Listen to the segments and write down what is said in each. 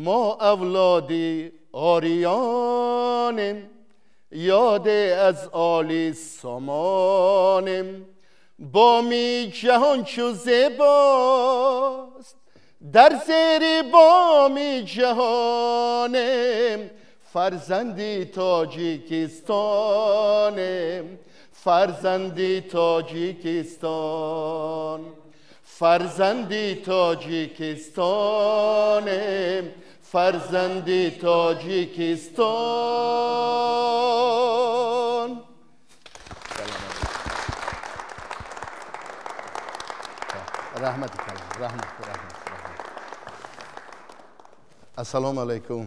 Мо авлоди ориёнем, ёде аз оли сомонем. Боми ҷаҳон чу зебост, дар зери боми ҷаҳонем. Фарзанди Тоҷикистонем, фарзанди Тоҷикистон, фарзанди Тоҷикистонем, фарзанди Тоҷикистон. Раҳмат, раҳмат, раҳмат. Ассалому алайкум,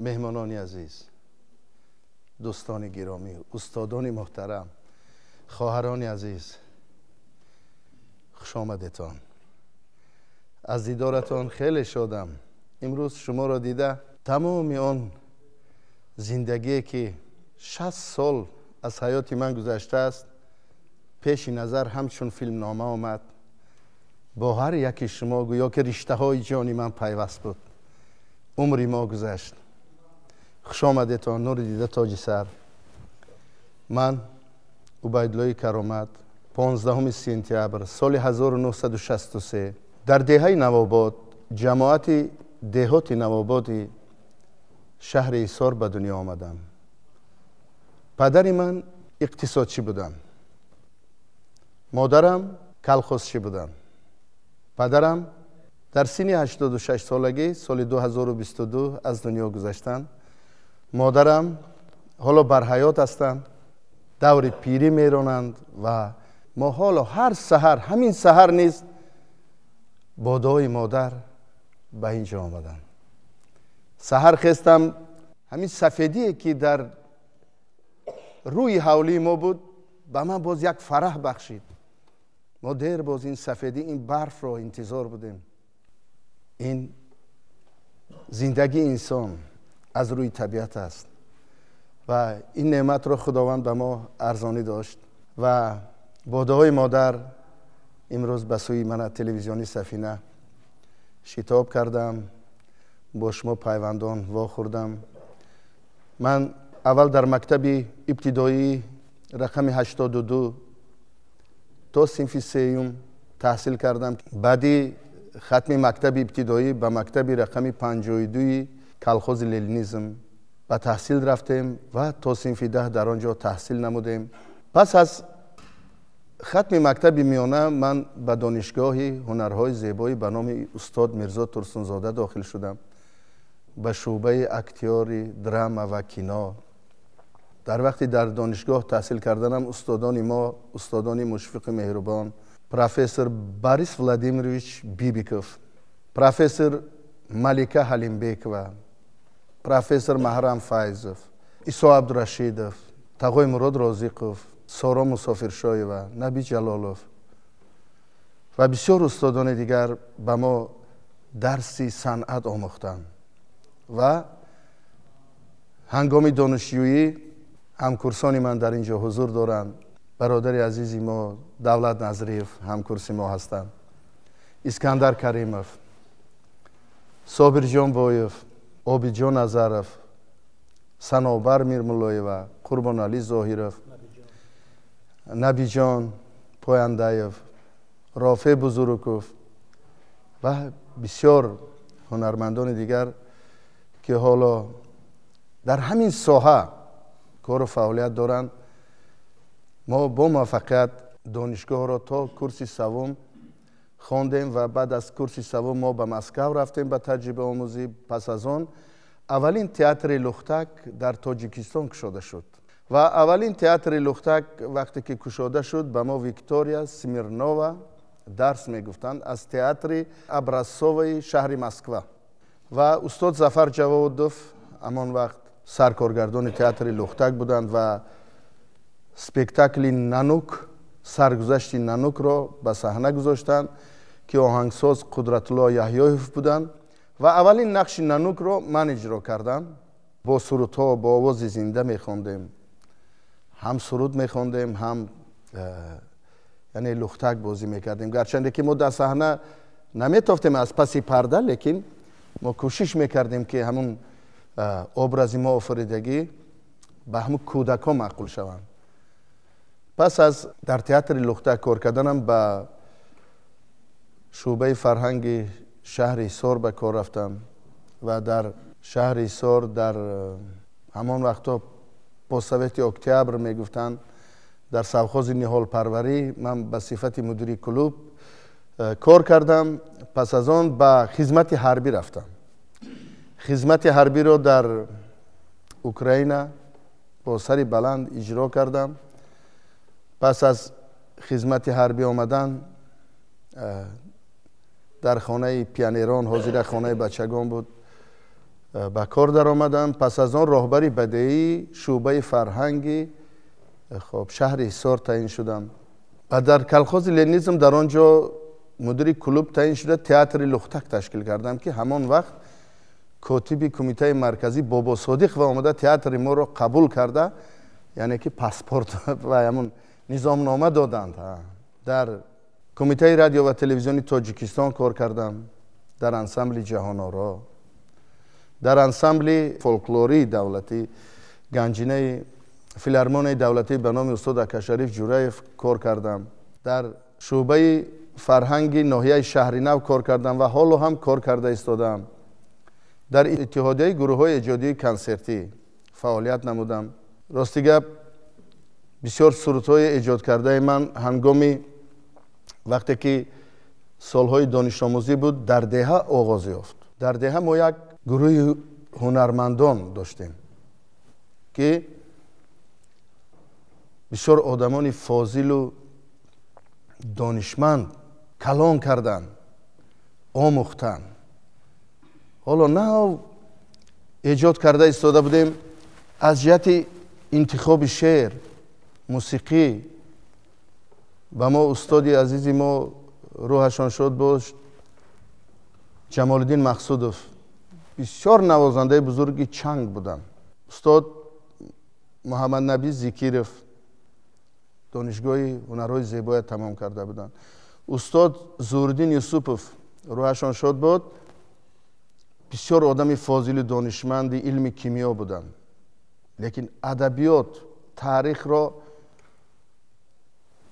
меҳмонони азиз, дӯстони гиромӣ, устодони муҳтарам, хоҳарони азиз, хуш омадетон. Аз дидоратон хеле шодам. Имрӯз шуморо дида тамоми он зиндагие ки 60 сол аз ҳаёти ман гузаштааст, пеши назар ҳамчун филмнома омад. Бо ҳар яки шумо гӯё ки риштаҳои ҷони ман пайваст буд. Умри мо гузашт. Хуш омадетон, нури дида, тоҷи сар. Ман Убайдуллои Каромат 15 сентябр соли 1963 дар деҳаи Навобод, ҷамоати деҳоти Навободи шаҳри Ҳисор ба дунё омадам. Падари ман иқтисодчӣ буданд, модарам калхозчӣ буданд. Падарам дар синни 86 солагӣ соли 2022 аз дунё гузаштанд. Модарам ҳоло барҳаёт ҳастанд, даври пирӣ меронанд ва мо ҳоло ҳар саҳар, ҳамин саҳар низ бо дуои модар ба ин ҷо омадам. Саҳар хестам, ҳамин сафедие ки дар рӯи ҳавлии мо буд, ба ман боз як фараҳ бахшид. Мо дер боз ин сафедӣ, ин барфро интизор будем. Ин зиндагии инсон аз рӯи табиат аст ва ин неъматро Худованд ба мо арзонӣ дошт ва бо дуои модар имрӯз ба сӯи мана телевизиони Сафина шитоб кардам, бо шумо пайвандон вохӯрдам. Ман аввал дар мактаби ибтидоӣ рақами 82 то синфи сеюм таҳсил кардам. Баъди хатми мактаби ибтидоӣ ба мактаби рақами 52 колхози ленинизм ба таҳсил рафтем ва то синфи 10 дар он ҷо таҳсил намудем. Пас аз хатми мактаби миёна ман ба донишгоҳи ҳунарҳои зебоӣ ба номи устод Мирзо Турсунзода дохил шудам, ба шӯъбаи актёри драма ва кино. Дар вақти дар донишгоҳ таҳсил карданам устодони мо, устодони мушфиқи меҳрубон, профессор Борис Владимирович Бибиков, профессор Малика Ҳалимбекова, профессор Маҳрам Файзов, Исо Абдурашидов, Тағои Мурод Розиқов, Соро Мусофиршоева, Наби Ҷалолов ва бисёр устодони дигар ба мо дарси санъат омӯхтанд ва ҳангоми донишҷӯӣ ҳамкурсони ман дар ин ҷо ҳузур доранд. Бародари азизи мо Давлат Назриев ҳамкурси мо ҳастанд, Искандар Каримов, Собирҷон Боев, Обидҷон Назаров, Санобар Мирмуллоева, Қурбоналӣ Зоҳиров, Набиҷон Пояндаев, Рофеъ Бузуруков ва бисёр ҳунармандони дигар ки ҳоло дар ҳамин соҳа кору фаъолият доранд. Мо бо муваффақият донишгоҳро то курси севум хондем ва баъд аз курси севум мо ба Москав рафтем ба таҷрибаомӯзӣ. Пас аз он аввалин театри Лухтак дар Тоҷикистон кушода шуд ва аввалин театри Лухтак вақте ки кушода шуд, ба мо Виктория Смирнова дарс мегуфтанд аз театри Образцоваи шаҳри Москва ва устод Зафар Ҷаводов ҳамон вақт саркоргардони театри Лухтак буданд ва спектакли Нанук, саргузашти Нанукро ба саҳна гузоштанд ки оҳангсоз Қудратулло Яҳёев буданд ва аввалин нақши Нанукро ман иҷро кардам. Бо сурудҳо, бо овози зинда мехондем, ҳам суруд мехондем, ҳам яъне лухтак бозӣ мекардем. Гарчанде ки мо дар саҳна наметофтем аз паси парда, лекин Мо кӯшиш мекардем, ки ҳамун образи мо офаридагӣ ба ҳамун кӯдакҳо маъқул шаванд. Пас аз дар театри Лухтак кор карданам ба шӯъбаи фарҳанги шаҳри Ҳисор ба кор рафтам ва дар шаҳри Ҳисор дар ҳамон вақтҳо постсовети октябр мегуфтанд, дар совхози ниҳолпарварӣ ман ба сифати мудири клуб кор кардам. Пас аз он ба хизмати ҳарбӣ рафтам. Хизмати ҳарбиро дар Украина бо сари баланд иҷро кардам. Пас аз хизмати ҳарбӣ омадан дар хонаи пионерон, ҳозира хонаи бачагон буд, ба кор даромадам. Пас аз он роҳбари бадеии шӯъбаи фарҳанги хоб шаҳри Ҳисор таъин шудам ва дар колхози ленинизм дар он ҷо мудири клуб таъин шуда, театри Лухтак ташкил кардам, ки ҳамон вақт котиби кумитаи марказӣ Бобо Содиқ ва омада театри моро қабул карда, яъне ки паспорт ва ҳамон низомнома доданд. Дар кумитаи радио ва телевизиони Тоҷикистон кор кардам, дар ансамбли Ҷаҳоноро, дар ансамбли фолклории давлатӣ, ганҷинаи филармонияи давлатӣ ба номи устод Акашариф Ҷураев кор кардам, дар шӯъбаи фарҳанги ноҳияи Шаҳринав кор кардам ва ҳоло ҳам кор карда истодаам. Дар иттиҳодияи гурӯҳҳои эҷодии консертӣ фаъолият намудам. Рости гап, бисёр сурудҳои эҷод кардаи ман ҳангоми вақте ки солҳои донишомӯзӣ буд, дар деҳа оғоз ёфт. Дар деҳа мо як гурӯҳи ҳунармандон доштем, ки бисёр одамони фозилу донишманд калон карданд, омӯхтанд. Ҳоло нав эҷод карда истода будем. Аз ҷиҳати интихоби шеър, мусиқӣ ба мо устоди азизи мо, рӯҳашон шод бош, Ҷамолиддин Мақсудов, бисёр навозандаи бузурги чанг буданд. Устод Муҳаммаднаби Зикиров донишгоҳи ҳунарҳои зебоя тамом карда буданд. Устод Зуҳуриддин Юсупов, рӯҳашон шод бод, бисёр одами фозилу донишманди илми кимиё буданд, лекин адабиёт, таърихро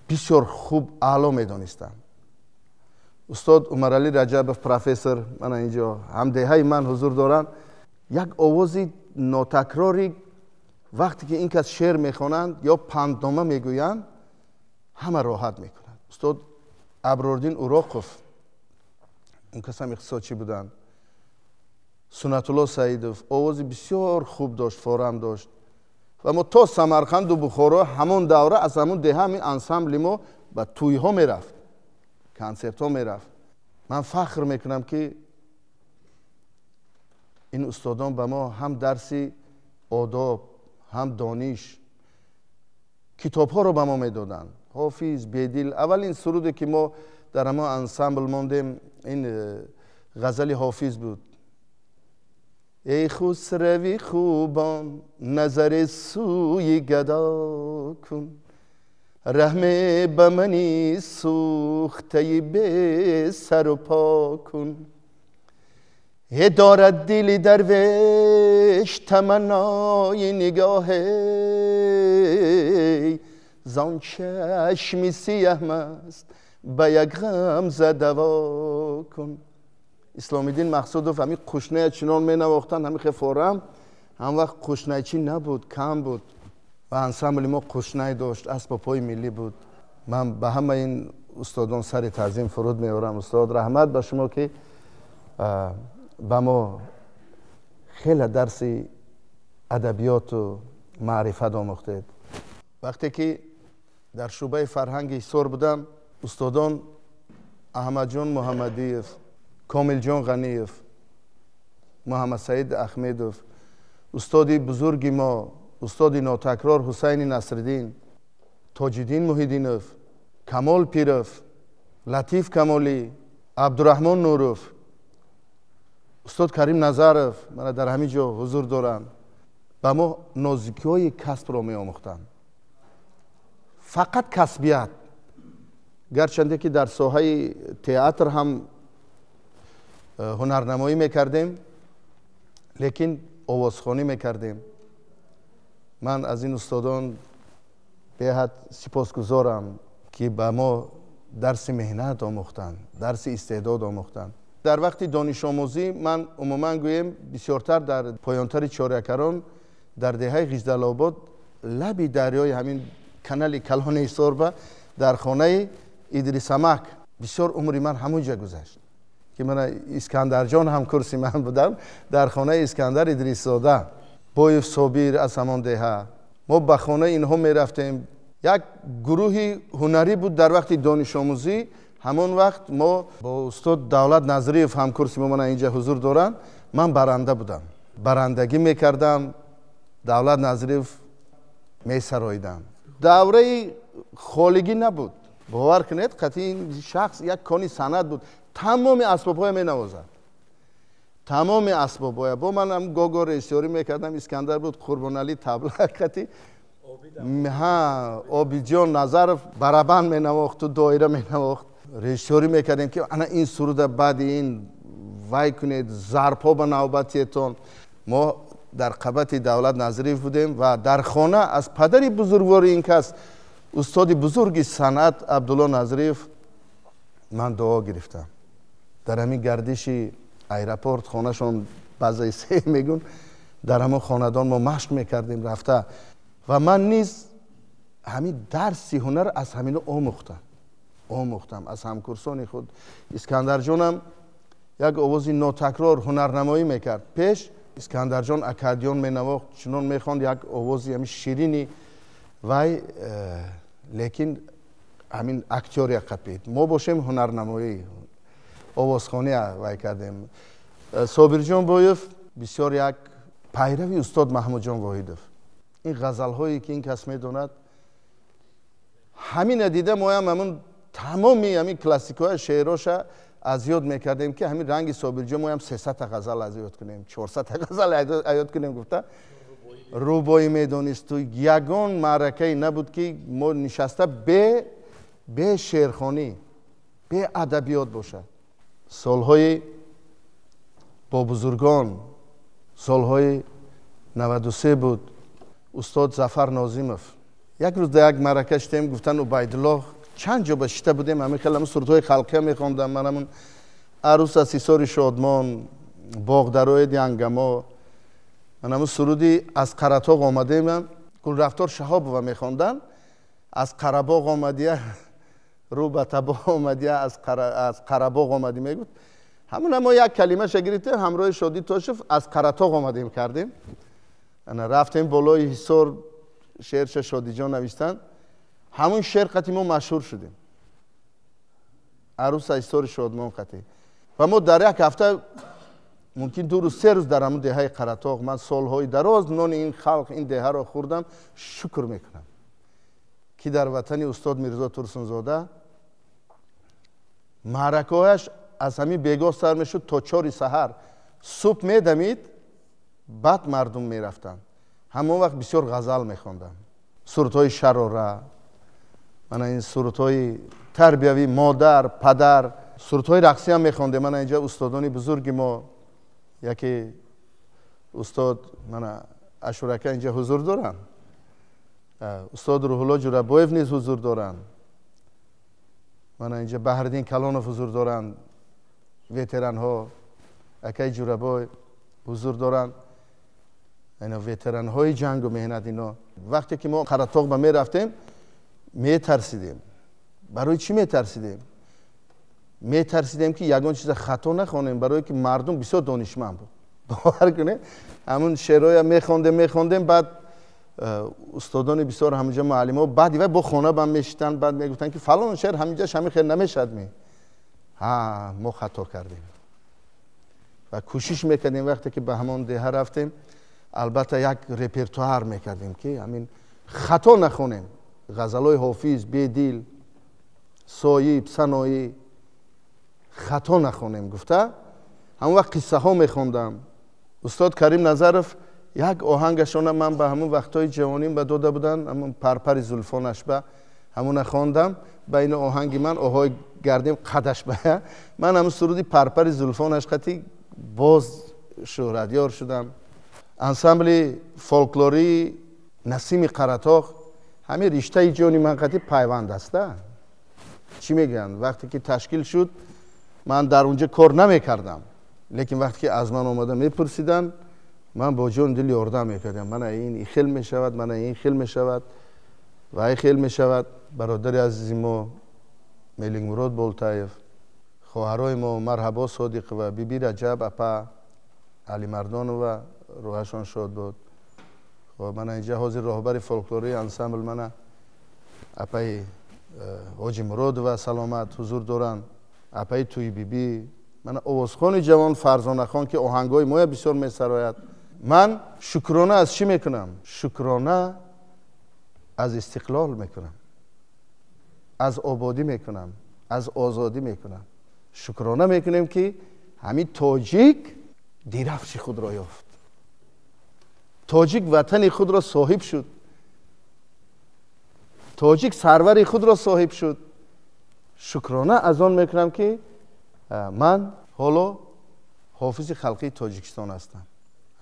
бисёр хуб, аъло медонистанд. Устод Умаралӣ Раҷабов, профессор, мана инҷо ҳамдеҳаи ман ҳузур доранд, як овози нотакрори, вақте ки ин кас шеър мехонанд ё панднома мегӯянд, ҳама роҳат мекунад. Устод Абрордин Уроқов, он кас ҳам иқтисодчӣ буданд. Суннатулло Саидов овози бисёр хуб дошт, форам дошт ва мо то Самарқанду Бухоро ҳамон давра аз ҳамон деҳа ҳамин ансамбли мо ба тӯйҳо мерафт, консертҳо мерафт. Ман фахр мекунам, ки ин устодон ба мо ҳам дарси одоб, ҳам дониш, китобҳоро ба мо медоданд. Ҳофиз, Бедил. Аввалин суруде ки мо дар ҳамон ансамбл мондем, ин ғазали Ҳофиз буд: эй хусрави хубон, назари сӯи гадо кун, раҳме ба мани сӯхтаи бесару по кун. Е дорад дили дарвеш таманнои нигоҳе, зон чашми сияҳ маст ба як ғамза даво кун. Исломиддин Мақсудов ҳамин қушная чунон менавохтанд, ҳамин хефорам. Ҳам вақт қушнайчӣ набуд, кам буд ва ансамбли мо қушнай дошт, асбобҳои миллӣ буд. Ман ба ҳама ин устодон сари таъзим фуруд меорам. Устод, раҳмат ба шумо, ки ба мо хеле дарси адабиёту маърифат омӯхтед. Вақте ки дар шӯъбаи фарҳанги Ҳисор будам, устодон Аҳмадҷон Муҳаммадиев, Комилҷон Ғаниев, Муҳаммадсаид Ахмедов, устоди бузурги мо, устоди нотакрор Ҳусайни Насриддин, Тоҷиддин Муҳиддинов, Камол Пиров, Латиф Камолӣ, Абдураҳмон Нуров, устод Карим Назаров, мана дар ҳамин ҷо ҳузур доранд, ба мо нозикиҳои касбро меомӯхтанд. Фақат касбият. Гарчанде ки дар соҳаи театр ҳам ҳунарнамоӣ мекардем, лекин овозхонӣ мекардем. Ман аз ин устодон беҳад сипосгузорам, ки ба мо дарси меҳнат омӯхтанд, дарси истеъдод омӯхтанд. Дар вақти донишомӯзӣ ман умуман гӯем бисёртар дар поёнтари Чорякарон, дар деҳаи Ғиждалобод, лаби дарёи ҳамин канали калони Ҳисорба, дар хонаи Идрисамак бисёр умри ман ҳамон ҷа гузашт, ки мана Искандарҷон ҳам курси ман будам, дар хонаи Искандар Идрисзода, Боев Собир аз ҳамон деҳа. Мо ба хонаи инҳо мерафтем. Як гурӯҳи ҳунарӣ буд дар вақти донишомӯзӣ. Ҳамон вақт мо бо устод Давлат Назриев, ҳамкурси мо, мана инҷа ҳузур доранд, ман баранда будам, барандагӣ мекардам, Давлат Назриев месароидам. Давраи холигӣ набуд, бовар кунед, қатъи ин шахс як кони санъат буд. Тамоми асбобҳоя менавозад, тамоми асбобҳоя. Бо ман ҳам гого режиссёрӣ мекардам, Искандар буд, Қурбоналӣ табла қатӣ, ҳа, Обиҷон Назаров барабан менавохту доира менавохт. Режиссёрӣ мекардем, ки ана ин суруда баъди ин вай кунед, зарбҳо ба навбатиетон. Мо дар қабати Давлат Назриев будем ва дар хона аз падари бузургвори ин кас, устоди бузурги санъат Абдулло Назриев, ман дуо гирифтам. Дар ҳамин гардиши аэропорт хонашон баъзаи се мегӯн, дар ҳамон хонадон мо машқ мекардем рафта. Ва ман низ ҳамин дарси ҳунар аз ҳамино омӯхтам, аз ҳамкурсони худ. Искандарҷонам як овози нотакрор ҳунарнамоӣ мекард. Пеш Искандарҷон аккордеон менавохт, чунон мехонд, як овози ҳамин ширини вай, лекин ҳамин актёрия қапид. Мо бошем ҳунарнамоӣ, овозхонӣ вай кардем. Собирҷон Боев бисёр як пайрави устод Маҳмудҷон Воҳидов. Ин ғазалҳое, ки ин кас медонад, ҳамина дида моям ҳамун тамоми ҳамин классикҳоя, шеъроша аз ёд мекардем, ки ҳамин ранги Собирҷон моям 300-та ғазал аз ёд кунем, 400-та ғазал аз ёд кунем гуфта. Рубоӣ медонисту ягон маъракае набуд, ки мо нишаста бе шеърхонӣ, бе адабиёт бошад. Солҳои бо бузургон, солҳои 93 буд. Устод Зафар Нозимов як рӯз дар як маърака шитем, гуфтан Убайдуллоҳ, чанд ҷо ба шита будем, ҳамин хел ҳамун сурудҳои халқия мехондам. Ман ҳамун «Арӯс аз Ҳисори Шодмон», «Боғдароед янгамо», ман ҳамун суруди «Аз Қаратоғ омадем», Гулрафтор Шаҳобова мехондан, «Аз Қарабоғ омадия, рӯ ба табоғ омадия, аз Қарабоғ омадӣ» мегуфт. Ҳамуна мо як калимаша гирифтем, ҳамроҳи Шодӣ Тошев «Аз Қаратоғ омадем» кардем. Ана рафтем болои ҳисор, шеърша Шодиҷон навиштанд. Ҳамун шеър қати мо машҳур шудем, «Арӯс аз Ҳисори Шодмон» қатӣ. Ва мо дар як ҳафта, мумкин 2 рӯз, 3 рӯз дар ҳамун деҳаи Қаратоғ. Ман солҳои дароз нони ин халқ, ин деҳаро хӯрдам. Шукр мекунам, ки дар ватани устод Мирзо Турсунзода маъракаҳояш аз ҳамин бегоҳ сар мешуд то 4-и саҳар. Субҳ медамид, баъд мардум мерафтанд. Ҳамон вақт бисёр ғазал мехондам, сурудҳои шарора, мана ин сурудҳои тарбиявӣ, модар, падар, сурудҳои рақсӣ ҳам мехондем. Мана инҷа устодони бузурги мо, яке устод мана Ашурака инҷа ҳузур доранд, устод Рӯҳулло Ҷурабоев низ ҳузур доранд, мана инҷа Баҳриддин Калонов ҳузур доранд, ветеранҳо, акаи Ҷурабой ҳузур доранд, ино ветеранҳои ҷангу меҳнат. Ино вақте ки мо Қаратоғ ба мерафтем, метарсидем. Барои чӣ метарсидем? Метарсидем, ки ягон чиза хато нахонем, барое ки мардум бисёр донишманд буд, бовар кунед. Ҳамун шеърҳоя мехондем, мехондем, баъд устодони бисёр ҳаминҷа, муаллимҳо, баъди вай бо хона бам мешитанд, баъд мегуфтанд, ки фалон шеър ҳаминҷаш ҳамин хел намешад ми, ҳа, мо хато кардем. Ва кӯшиш мекардем, вақте ки ба ҳамон деҳа рафтем, албатта як репертуар мекардем, ки ҳамин хато нахонем. Ғазалҳои Ҳофиз, Бедил, Соиб, Саноӣ хато нахонем гуфта, ҳамон вақт қиссаҳо мехондам. Устод Карим Назаров як оҳангашона ман ба ҳамон вақтҳои ҷавоним ба дода буданд, ҳамон «Парпари зулфонаш» ба Ҳамуна хондам, байни оҳанги ман оҳои гардем қадаш бая. Ман ҳамун суруди парпари зулфонаш қати боз шӯҳратёр шудам. Ансамбли фолклории Насими Қаратоғ ҳамин риштаи ҷони ман қати пайванд аст. Чӣ мегӯянд? Вақте ки ташкил шуд, ман дар унҷа кор намекардам, лекин вақте ки аз ман омада мепурсиданд, ман бо ҷон дил ёрдам мекардам. Мана ин хел мешавад, мана ин хел мешавад ва ин хел мешавад. Бародари азизи мо Меликмурод Болтаев, хоҳарои мо Марҳабо Содиқова, Биби Раҷаб апа Алимардонова, рӯҳашон шод буд. Хоб, мана инҷа ҳозир роҳбари фолклории ансамбл мана апаи Ҳоҷи Муродова саломат ҳузур доранд, апаи Туйбибӣ, мана овозхони ҷавон Фарзонахон, ки оҳангҳои моя бисёр месарояд. Ман шукрона аз чӣ мекунам? Шукрона аз истиқлол мекунам, аз ободӣ мекунам, аз озодӣ мекунам. Шукрона мекунем, ки ҳамин тоҷик дирафши худро ёфт, тоҷик ватани худро соҳиб шуд, тоҷик сарвари худро соҳиб шуд. Шукрона аз он мекунам, ки ман ҳоло ҳофизи халқии Тоҷикистон ҳастам.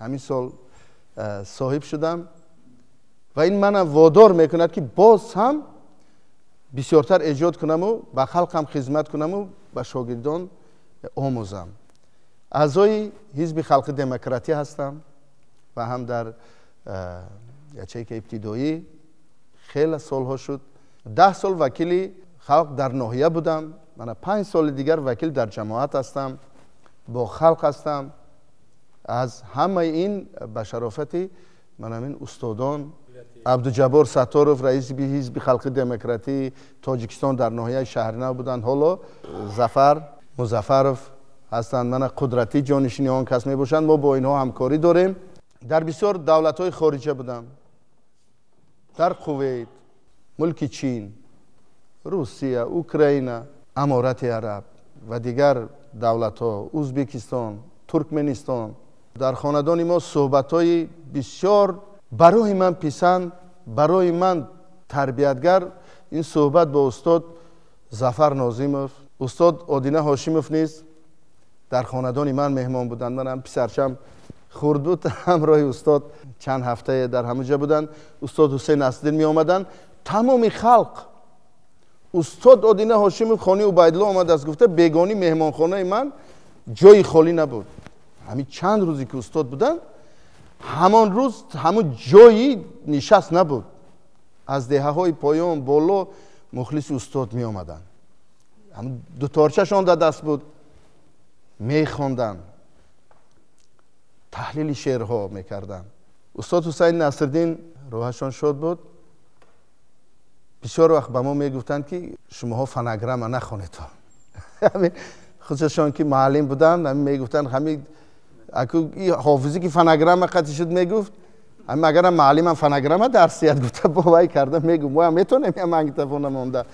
Ҳамин сол соҳиб шудам ва ин мана водор мекунад, ки боз ҳам бисёртар эҷод кунаму ба халқам хизмат кунаму ба шогирдон омӯзам. Аъзои Ҳизби Халқи Демократӣ ҳастам ва ҳам дар ячейка ибтидоӣ хеле солҳо шуд. 10 сол вакили халқ дар ноҳия будам, мана 5 соли дигар вакил дар ҷамоат ҳастам, бо халқ ҳастам. Аз ҳамаи ин ба шарофати манамин устодон Абдуҷаббор Сатторов, раиси Ҳизби Халқи Демократии Тоҷикистон дар ноҳияи Шаҳринав буданд, ҳоло Зафар Музаффаров ҳастанд, мана Қудратӣ ҷонишини он кас мебошанд. Мо бо инҳо ҳамкорӣ дорем. Дар бисёр давлатҳои хориҷа будам, дар Кувейт, мулки Чин, Русия, Украина, Аморати Араб ва дигар давлатҳо, Узбекистон, Туркменистон. Дар хонадони мо суҳбатҳои бисёр барои ман писанд, барои ман тарбиятгар ин суҳбат бо устод Зафар Нозимов, устод Одина Ҳошимов низ дар хонадони ман меҳмон буданд. Манам писарчам хурд буд, ҳамроҳи устод чанд ҳафтае дар ҳамонҷа буданд. Устод Ҳусейн Аслиддин меомаданд, тамоми халқ устод Одина Ҳошимов хони Убайдулло омадааст гуфта, бегонӣ меҳмонхонаи ман ҷои холӣ набуд. Ҳамин чанд рӯзе ки устод буданд, ҳамон рӯз ҳамон ҷои нишаст набуд. Аз деҳаҳои поён боло мухлиси устод меомаданд, ҳамон дуторчашон дар даст буд, мехонданд, таҳлили шеърҳо мекарданд. Устод Ҳусайн Насриддин рӯҳашон шод буд, бисёр вақт ба мо мегуфтанд, ки шумоҳо фонограмма нахонед. Худшон ки муаллим буданд, ҳамин мегуфтанд, ҳамин ҳофизӣ ки фонограмма қатъи шуд, мегуфт, ҳамин агарам муаллимам фонограмма дарс диҳад гуфта бовай карда мегуфт, моям метонем я магнитофона монда.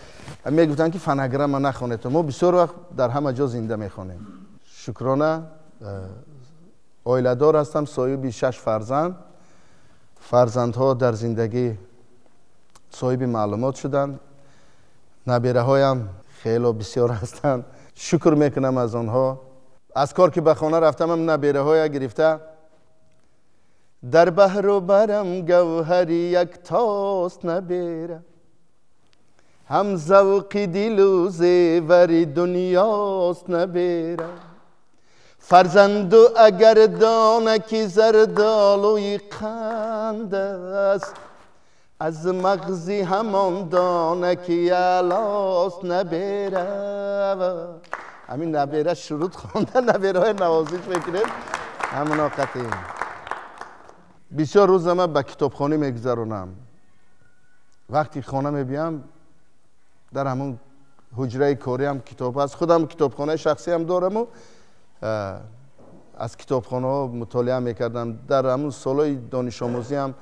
Мегуфтанд, ки фонограмма нахонед. Мо бисёр вақт дар ҳама ҷо зинда мехонем. Шукрона, оиладор ҳастам, соҳиби 6 фарзанд. Фарзандҳо дар зиндагӣ соҳиби маълумот шуданд, набираҳоям хело бисёр ҳастанд, шукр мекунам аз онҳо. Аз кор ки ба хона рафтамам, набираҳоя гирифта дар баҳру барам гавҳари яктост набера, ҳам завқи дилу зевари дунёст набера. Фарзанду агар дона ки зардолуи қанд аст, аз мағзи ҳамон дона ки алост набера. Ҳамин набера шуруд хонда, набераҳои навозиш мекунем ҳамоно қатъи. Бисёр рӯза ман ба китобхонӣ мегузаронам. Вақти хона мебиям, дар ҳамон ҳуҷраи кориам китоб ҳаст, худам китобхонаи шахсиам дораму аз китобхонаҳо мутолиа мекардам. Дар ҳамон солҳои донишомӯзиам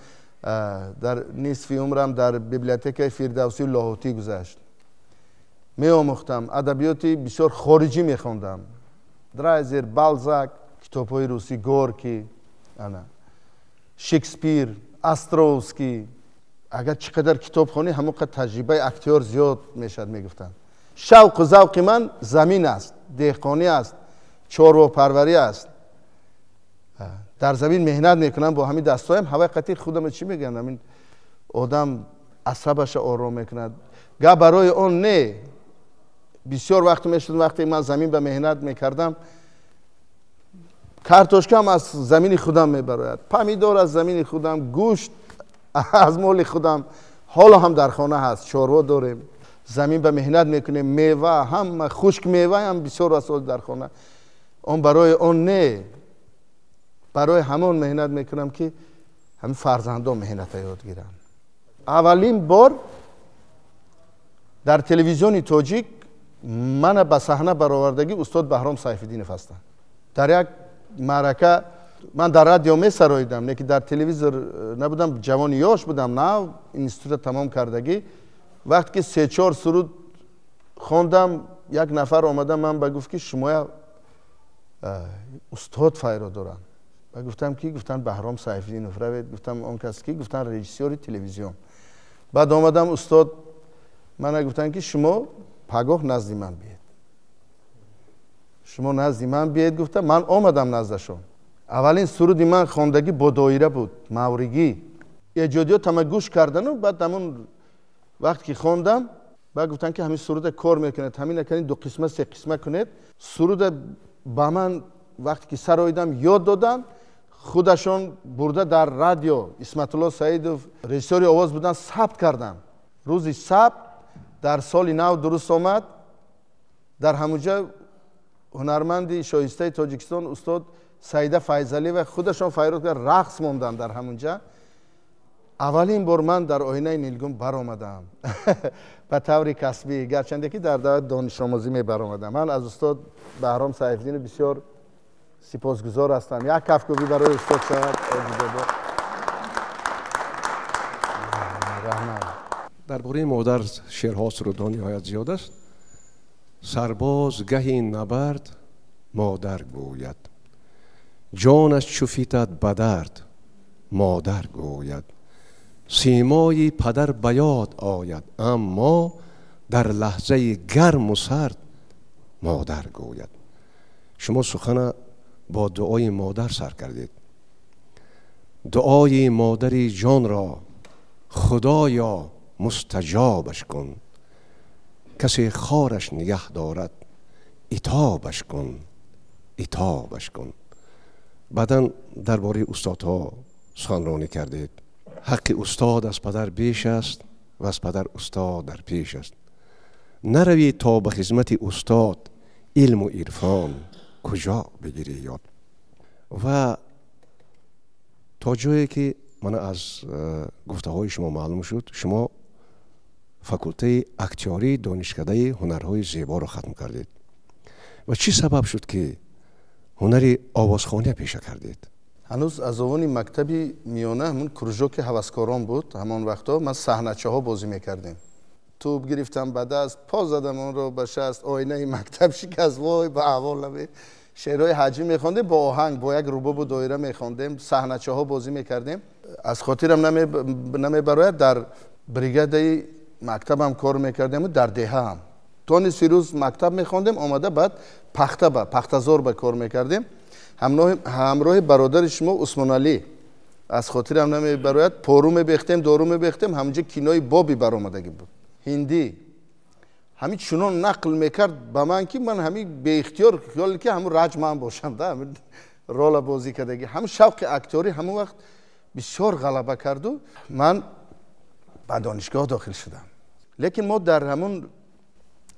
дар нисфи умрам дар библиотекаи Фирдавсию Лоҳутӣ гузашт. Меомӯхтам, адабиёти бисёр хориҷӣ мехондам, Драйзер, Балзак, китобҳои русӣ, Горкий, ана Шекспир, Островский. Агар чӣ қадар китоб хонӣ, ҳамон қадр таҷрибаи актёр зиёд мешавад, мегуфтанд. Шавқу завқи ман замин аст, деҳқонӣ аст, чорвопарварӣ аст. Дар замин меҳнат мекунам бо ҳамин дастҳоям. Ҳаваи қатъи худам чӣ мегӯянд, ҳамин одам асабаша ором мекунад. Гап барои он не, бисёр вақт мешуд, вақте ман замин ба меҳнат мекардам, картошкам аз замини худам мебарояд, помидор аз замини худам, гӯшт аз моли худам. Ҳоло ҳам дар хона ҳаст, чорво дорем, замин ба меҳнат мекунем, мева ҳама, хушк мева ҳам бисёр аст дар хона. Он барои он не, барои ҳамон меҳнат мекунам, ки ҳамин фарзандон меҳната ёд гиранд. Аввалин бор дар телевизиони тоҷик мана ба саҳна баровардагӣ устод Баҳром Сайфиддинов ҳастанд. Дар як маърака ман дар радио месароидам, лекин дар телевизор набудам, ҷавони ёш будам, нав института тамом кардагӣ. Вақте ки се-чор суруд хондам, як нафар омада ман ба гуфт, ки шумоя устод файро доранд. Ба гуфтам, ки? Гуфтанд, Баҳром Сайфиддинов. Равед. Гуфтам, он кас ки? Гуфтанд, режиссёри телевизион. Баъд омадам, устод мана гуфтанд, ки шумо пагоҳ назди ман биед, шумо назди ман биед. Гуфтам, ман омадам наздашон. Аввалин суруди ман хондагӣ бо доира буд, мавригӣ. Эҷодиётама гӯш кардану баъд ҳамон вақт ки хондам, баъд гуфтанд, ки ҳамин суруда кор мекунед, ҳамин накунед, ду қисма, се қисма кунед. Суруда ба ман вақте ки сароидам, ёд доданд, худашон бурда дар радио, Исматулло Саидов режиссёри овоз буданд, сабт карданд. Рӯзи сабт дар соли нав дуруст омад. Дар ҳамуҷа ҳунарманди шоистаи Тоҷикистон устод Саида Файзалиева худашон файрод кард, рақс монданд дар ҳамунҷа. Аввалин бор ман дар оинаи нилгун баромадам ба таври касбӣ, гарчанде ки дар давраи донишомӯзӣ мебаромадам. Ман аз устод Баҳром Сайфиддинов бисёр сипосгузор ҳастам. Як кафкӯбӣ барои устод шавад. Раҳмат. Дар бораи модар шеърҳо, сурудҳо ниҳоят зиёд аст. Сарбоз гаҳи набард модар гӯяд, ҷонаш чу фитад ба дард модар гӯяд, симои падар ба ёд ояд, аммо дар лаҳзаи гарму сард модар гӯяд. Шумо сухана бо дуои модар сар кардед. Дуои модари ҷонро худоё мустаҷобаш кун, касе хораш нигаҳ дорад итобаш кун, итобаш кун. Баъдан дар бораи устодҳо суханронӣ кардед. Ҳаққи устод аз падар беш аст ва аз падар устод дар пеш аст. Наравӣ то ба хизмати устод, илму ирфон куҷо бигирӣ ёд. Ва то ҷое ки мана аз гуфтаҳои шумо маълум шуд, шумо факултаи актёрии донишкадаи ҳунарҳои зеборо хатм кардед. Ва чӣ сабаб шуд, ки ҳунари овозхония пеша кардед? Ҳанӯз аз овони мактаби миёна ҳамун кружоки ҳаваскорон буд. Ҳамон вақтҳо ман саҳначаҳо бозӣ мекардем. Тӯб гирифтам ба даст, по задам онро ба шаст, оинаи мактаб шикаст, вой ба аҳвол набе. Шеърҳои ҳаҷӣ мехондем бо оҳанг, бо як рубобу доира мехондем, саҳначаҳо бозӣ мекардем. Аз хотирам намебарояд, дар бригадаи мактабам кор мекардему дар деҳаам. То нисфи рӯз мактаб мехондем, омада баъд пахта ба пахтазор ба кор мекардем. Ҳамроҳи бародари шумо Усмоналӣ, аз хотирам намебарояд, пору мебехтем, дору мебехтем. Ҳамунҷа кинои Боби баромадагӣ буд, ҳиндӣ. Ҳамин чунон нақл мекард ба ман, ки ман ҳамин беихтиёр хиёл ки ҳамун раҷ ман бошам, да ҳамин рола бозӣ кардагӣ. Ҳамун шавқи актёрӣ ҳамун вақт бисёр ғалаба карду ман ба донишгоҳ дохил шудам. Лекин мо дар ҳамун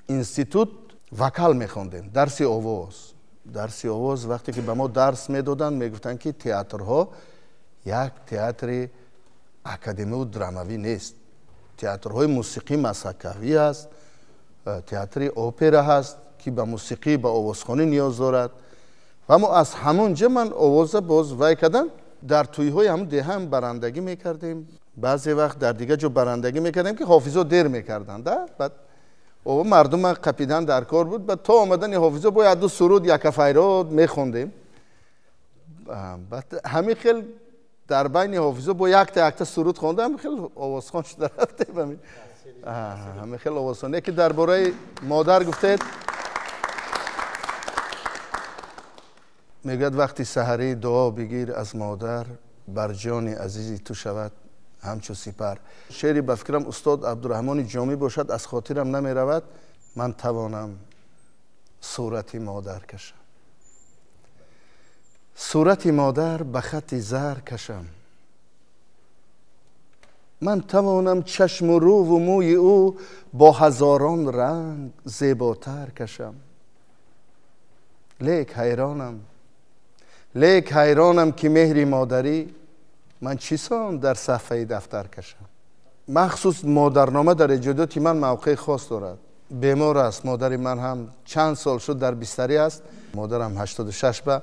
институт вокал мехондем, дарси овоз. Дарси овоз вақте ки ба мо дарс медоданд, мегуфтанд, ки театрҳо як театри академиву драмавӣ нест, театрҳои мусиқӣ масакавӣ аст, театри опера ҳаст, ки ба мусиқӣ, ба овозхонӣ ниёз дорад. Ва мо аз ҳамон ҷа ман овоза боз вай кардам. Дар тӯйҳои ҳамун деҳа ҳам барандагӣ мекардем, баъзе вақт дар дигар ҷо барандагӣ мекардем, ки ҳофизо дер мекарданд. Баъд мардума қапидан дар кор буд. Баъд то омадани ҳофизо бояд ду суруд, якафайрод мехондем. Баъд ҳамин хел Дар байни ҳофизо бо якта якта суруд хондам, хеле овозхон шуда рафтем. Ҳамин хеле овозхон. Яке дар бораи модар гуфтед, мегӯяд вақти саҳарӣ дуо бигир аз модар, бар ҷони азизи ту шавад ҳамчу сипар. Шеъри ба фикрам устод Абдураҳмони Ҷомӣ бошад, аз хотирам намеравад. Ман тавонам сурати модар кашам, сурати модар ба хати зар кашам, ман тавонам чашму рӯву мӯи ӯ бо ҳазорон ранг зеботар кашам. Лек ҳайронам ки меҳри модарӣ ман чисон дар саҳфаи дафтар кашам. Махсус модарнома дар эҷодиёти ман мавқеи хос дорад. Бемор аст модари ман, ҳам чанд сол шуд дар бистарӣ аст. Модарам 86 ба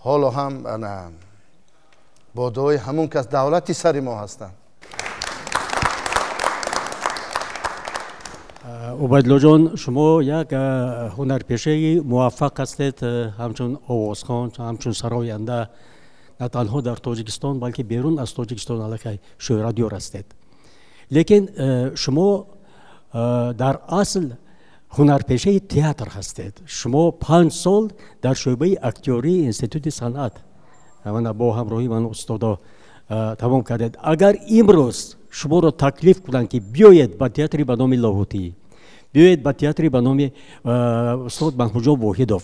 ҳоло ҳам бо дуои ҳамон кас давлати сари мо ҳастанд. Убайдуллоҷон, шумо як ҳунарпешаи муваффақ ҳастед, ҳамчун овозхон, ҳамчун сароянда, на танҳо дар Тоҷикистон, балки берун аз Тоҷикистон аллакай шӯҳратёр ҳастед. Лекин шумо дар асл ҳунарпешаи театр ҳастед. Шумо 5 сол дар шӯъбаи актёрии Институти санъат мана бо ҳамроҳии ман устодо тамом кардед. Агар имрӯз шуморо таклиф кунанд, ки биёед ба театри ба номи Лоҳутӣ, биёед ба театри ба номи устод Маҳмудҷон Воҳидов,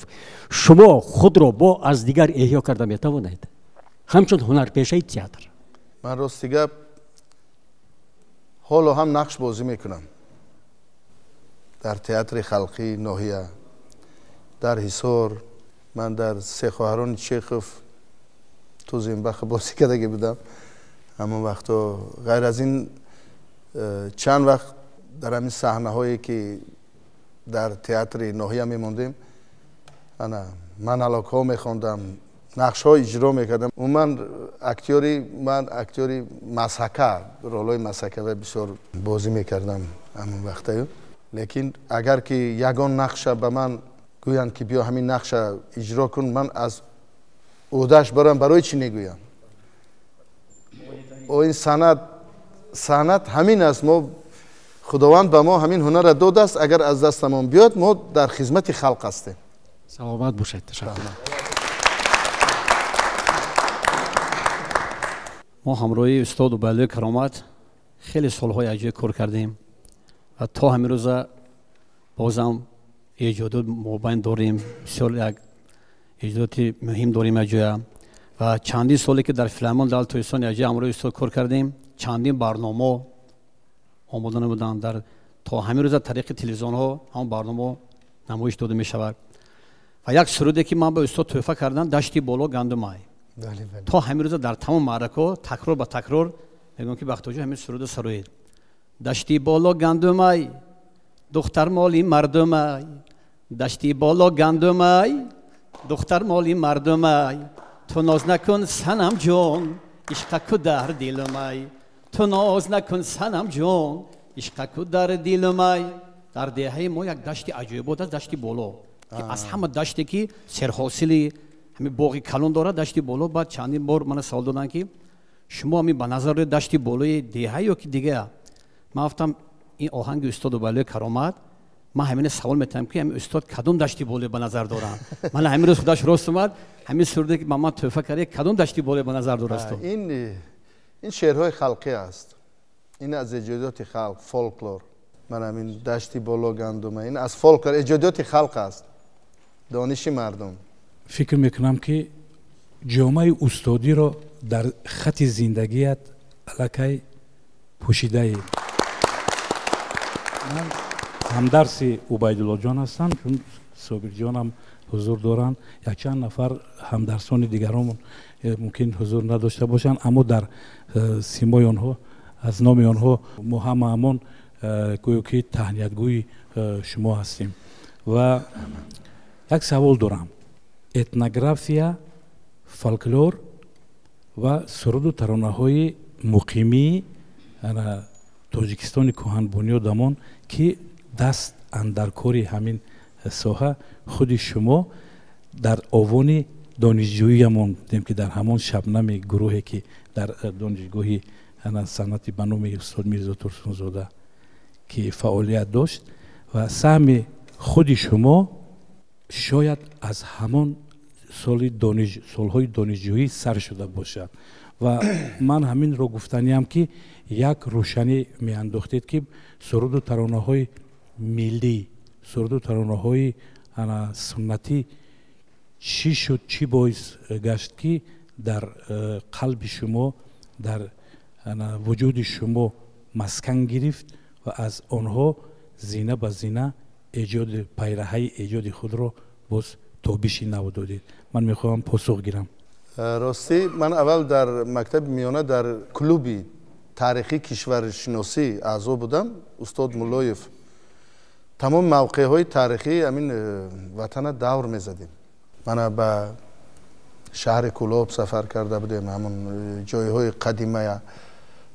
шумо худро бо аз дигар эҳё карда метавонед ҳамчун ҳунарпешаи театр? Ман рости гап ҳоло ҳам нақш бозӣ мекунам дар театри халқии ноҳия, дар Ҳисор. Ман дар Се хоҳарони Чехов ту Зимбах бозӣ кардагӣ будам ҳамон вақто. Ғайр аз ин чанд вақт дар ҳамин саҳнаҳое ки дар театри ноҳия мемондем, ана монологҳо мехондам, нақшҳо иҷро мекардам. Умуман актёри ман актёри масҳака, ролҳои масҳакава бисёр бозӣ мекардам ҳамон вақтаю. Лекин агар ки ягон нақша ба ман гӯянд ки биё ҳамин нақша иҷро кун, ман аз ӯҳдааш барам. Барои чӣ негӯям? Ин санъат ҳамин аст. Мо Худованд ба мо ҳамин ҳунарро додааст. Агар аз дастамон биёд, мо дар хизмати халқ ҳастем. Саломат бошед. Ташаккур. Мо ҳамроҳи устод Убайдуллои Каромат хеле солҳои аҷоиб кор кардем ва то ҳамин рӯза бозам эҷодот мобайн дорем. Бисёр як эҷодоти муҳим дорем аҷоя ва чандин соле ки дар филармон дар Тоҷикистон аҷоя ҳамроҳи устод кор кардем, чандин барномаҳо омода намуданд. Дар то ҳамин рӯза тариқи телевизионҳо ҳамон барномаҳо намоиш дода мешавад. Ва як суруде ки ман ба устод тӯҳфа кардам, Дашти боло гандумай, то ҳамин рӯза дар тамом маъракаҳо такрор ба такрор мегӯям ки Бахтоҷон ҳамин сурудро сароед. Дашти боло гандумай, духтар моли мардумай, дашти боло гандумай, духтар моли мардумай, ту ноз накун санам ҷон, ишқаку дар дилумай, ту ноз накун санам ҷон, ишқаку дар дилумай. Дар деҳаи мо як дашти аҷоибот аст, дашти боло, ки аз ҳама даште ки серҳосили ҳамин боғи калон дорад, дашти боло. Баъд чандин бор мана савол доданд ки шумо ҳамин ба назар доред дашти болои деҳа ё ки дига? Ман гуфтам ин оҳанги устод Убайдуллои Каромат. Ман ҳамина савол метавам ки ҳамин устод кадом дашти болое ба назар доранд. Ман ҳамин рӯз худаш рост омад, ҳамин суруде ки ба ман тӯҳфа карда, кадом дашти болое ба назар дорад устод? Ин шеърҳои халқӣ аст. Ин аз эҷодиёти халқ, фолклор. Ман ҳамин дашти боло гандума, ин аз фолклор, эҷодиёти халқ аст, дониши мардум. Фикр мекунам ки ҷомаи устодиро дар хати зиндагият аллакай пӯшидаед. Ман ҳамдарси Убайдуллоҷон ҳастам, чун Собирҷонам ҳузур доранд, якчанд нафар ҳамдарсони дигарон мумкин ҳузур надошта бошанд, аммо дар симои онҳо, аз номи онҳо мо ҳамаамон гӯё ки таҳниятгӯи шумо ҳастем. Ва як савол дорам. Этнография, фолклор ва суруду таронаҳои муқимии Тоҷикистони кӯҳанбунёдамон ки даст андаркори ҳамин соҳа худи шумо дар овони донишҷӯиямон будем, ки дар ҳамон шабнами гурӯҳе, ки дар донишгоҳи санъати ба номи устод Мирзо Турсунзода ки фаъолият дошт, ва саҳми худи шумо шояд аз ҳамон солҳои донишҷӯӣ сар шуда бошад. Ва ман ҳаминро гуфтаниям, ки як рӯшанӣ меандохтед, ки суруду таронаҳои миллӣ, суруду таронаҳои суннатӣ чӣ шуд, чӣ боис гашт, ки дар қалби шумо, дар вуҷуди шумо маскан гирифт ва аз онҳо зина ба зина эҷоди пайраҳаи эҷоди худро боз тобиши нав додед? Ман мехоҳам посух гирам. Ростӣ, ман аввал дар мактаби миёна дар клуби таърихӣ кишваршиносӣ аъзо будам. Устод Муллоев, тамоми мавқеъҳои таърихии ҳамин ватана давр мезадем. Мана, ба шаҳри Кӯлоб сафар карда будем, ҳамон ҷойҳои қадимая,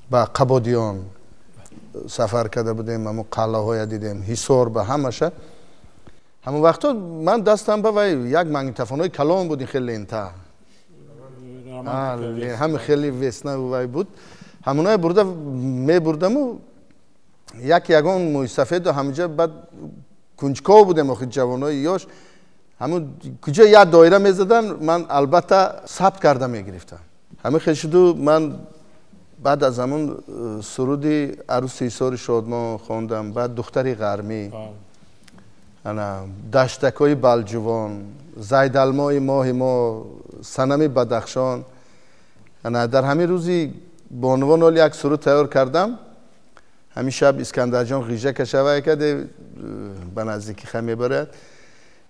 ба Қабодиён сафар карда будем, ҳамон қалъаҳоя дидем, Ҳисор, ба ҳамаша. Ҳамон вақтҳо ман дастам ба вай як магнитофонҳои калон буд, хеле лента, ҳами хеле весна вай буд, ҳамоное бурда мебурдаму як ягон мӯйсафеду ҳаминҷа. Баъд кунҷков будем, охи ҷавонои ёш, ҳамун куҷо як доира мезадан, ман албатта сабт карда мегирифтам. Ҳамин хел шуду ман баъд аз ҳамун суруди «Арӯси Ҳисори Шодмон» хондам, баъд «Духтари ғармӣ», ана «Даштакҳои Балҷувон», «Зайдалмои моҳи мо», «Санами Бадахшон». Ана дар ҳамин рӯзи бонувон оли як суруд тайёр кардам. Ҳамин шаб Искандарҷон ғижа кашавай карде, ба наздикӣ ха мебарад.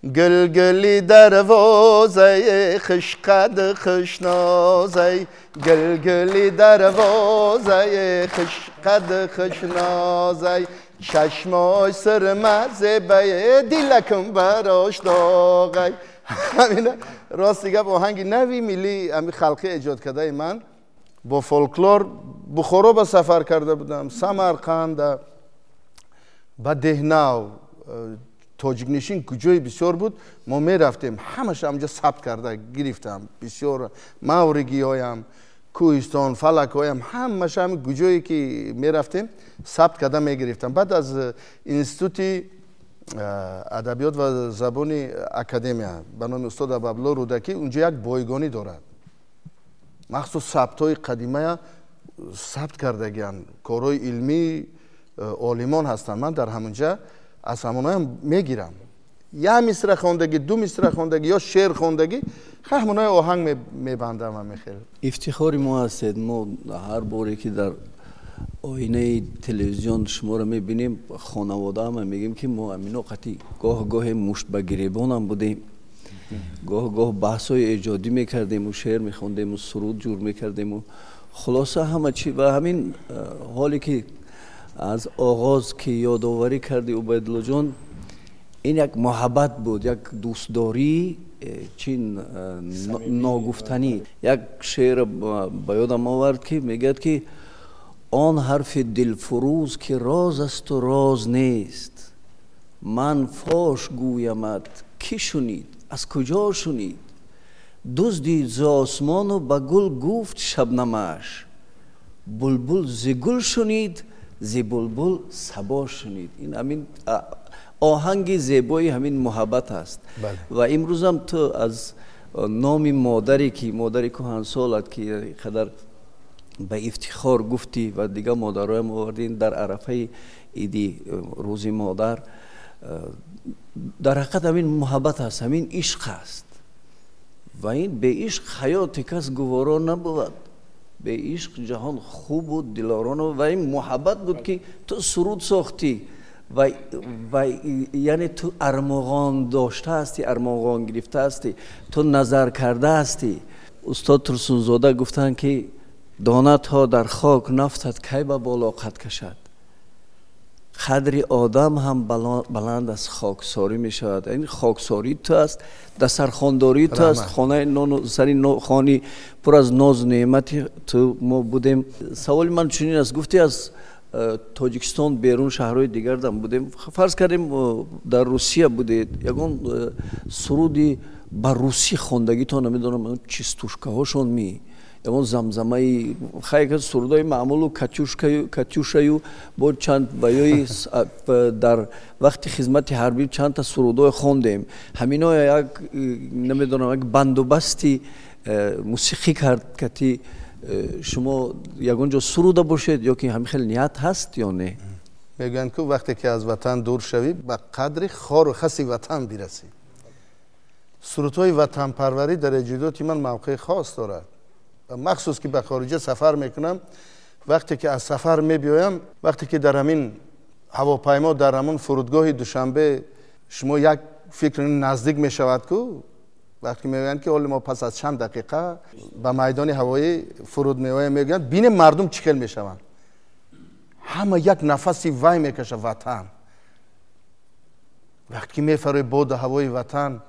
Гулгули дарвозаи, хушқад, хушнозай, гулгули дарвозаи, хушқад, хушнозай, чашмой сирма зебае, дилакум барош доғай. Ҳамина, рости гап, оҳанги нави миллӣ, ҳами халқӣ эҷод кардаи ман бо фолклор. Бухоро ба сафар карда будам, Самарқанда, ба Деҳнав, тоҷикнишин куҷои бисёр буд, мо мерафтем, ҳамаша ҳамҷа сабт карда гирифтам. Бисёр мавригиҳоям, кӯҳистон, фалакҳоям, ҳамаша ҳами куҷое ки мерафтем, сабт карда мегирифтам. Баъд аз Институти адабиёт ва забони академия ба номи устод Абуабдулло Рӯдакӣ, унҷо як бойгонӣ дорад, махсус сабтҳои қадимая сабт кардагианд, корҳои илмии олимон ҳастанд. Ман дар ҳамунҷа аз ҳамонаям мегирам, як мисра хондагӣ, ду мисра хондагӣ ё шеър хондагӣ, ҳамонаи оҳанг мебандам ва мехел. Ифтихори мо ҳастед. Мо ҳар боре ки дар оинаи телевизион шуморо мебинем, хонаводаама мегӯем, ки мо амино қати гоҳ гоҳе мушт ба гиребонам будем, гоҳ гоҳ баҳсҳои эҷодӣ мекардему, шеър мехондему, суруд ҷур мекардему, хулоса, ҳама чи. Ва ҳамин ҳоле ки аз оғоз ки ёдоварӣ карди, Убайдуллоҷон, ин як муҳаббат буд, як дӯстдорӣ чин ногуфтанӣ. Як шеър ба ёдам овард, ки мегӯяд, ки он ҳарфи дилфурӯз, ки роз асту роз нест, ман фош гӯямат, кӣ шунид, аз куҷо шунид? Дуздид зи осмону ба гул гуфт шабнамаш, булбул зи гул шунид, зи булбул сабо шунид. Ин ҳамин оҳанги зебои ҳамин муҳаббат аст. Ва имрӯзам ту аз номи модаре, ки модари кӯҳансолат, ки қадар ба ифтихор гуфтӣ ва дигар модароям овардин дар арафаи иди рӯзи модар, дар ҳақиқат ҳамин муҳаббат аст, ҳамин ишқ аст. Ва ин беишқ ҳаёти кас гуворо набувад, беишқ ҷаҳон хубу дилоро набуд. Ва ин муҳаббат буд, ки ту суруд сохтӣ ва яъне ту армуғон дошта ҳастӣ, армуғон гирифта ҳастӣ, ту назар карда ҳастӣ. Устод Турсунзода гуфтанд, ки дона то дар хок нафтад, кай ба боло қад кашад? Қадри одам ҳам баланд аз хоксорӣ мешавад. Ин хоксории ту аст, дастархондории ту аст, хонаи нону сари хони пур аз нозу неъмати ту мо будем. Саволи ман чунин аст: гуфтӣ, аз Тоҷикистон берун шаҳрҳои дигарам будем, фарз кардем, дар Русия будед, ягон суруди Ба русӣ хондагитон намедонам, частушкаҳошон ми ягон замзамаи хайка, сурудои маъмулу катюшаю бо чанд ваёи дар вақти хизмати ҳарбӣ чандта сурудое хондем. Ҳамино як, намедонам, як бандубасти мусиқӣ кард кати шумо ягон ҷо суруда бошед ё ки ҳамин хел ният ҳаст ё не? Мегӯянд, ку вақте ки аз ватан дур шавӣ, ба қадри хору хаси ватан бирасӣ. Сурудҳои ватанпарварӣ дар эҷодиёти ман мавқеи хос дорад. Махсус ки ба хориҷа сафар мекунам, вақте ки аз сафар мебиёям, вақте ки дар ҳамин ҳавопаймо, дар ҳамон фурудгоҳи Душанбе шумо як фикр наздик мешавад, ку вақте мегӯянд, ки ҳоли мо пас аз чанд дақиқа ба майдони ҳавоӣ фуруд меоем, мегӯянд, бинем мардум чӣ хел мешаванд. Ҳама як нафаси вай мекаша, ватан. Вақте ки мефарои боду ҳавои ватан,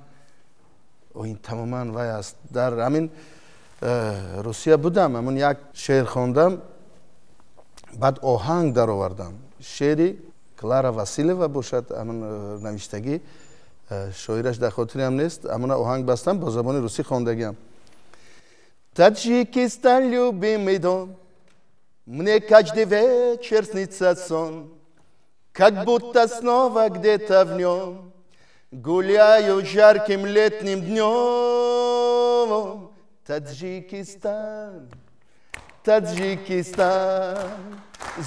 ин тамоман вай аст. Дар ҳамин Русия будам, ҳамон як шеър хондам, баъд оҳанг даровардам. Шеъри Клара Василева бошад, ҳамон навиштагӣ, шоираш дар хотирам нест, ҳамона оҳанг бастам, бо забони русӣ хондагиам. Таджикистан, любимый дом, мне каждый вечер снится сон, как будто снова где-то в нем гуляю жарким летним днем. Таджикистан, Таджикистан,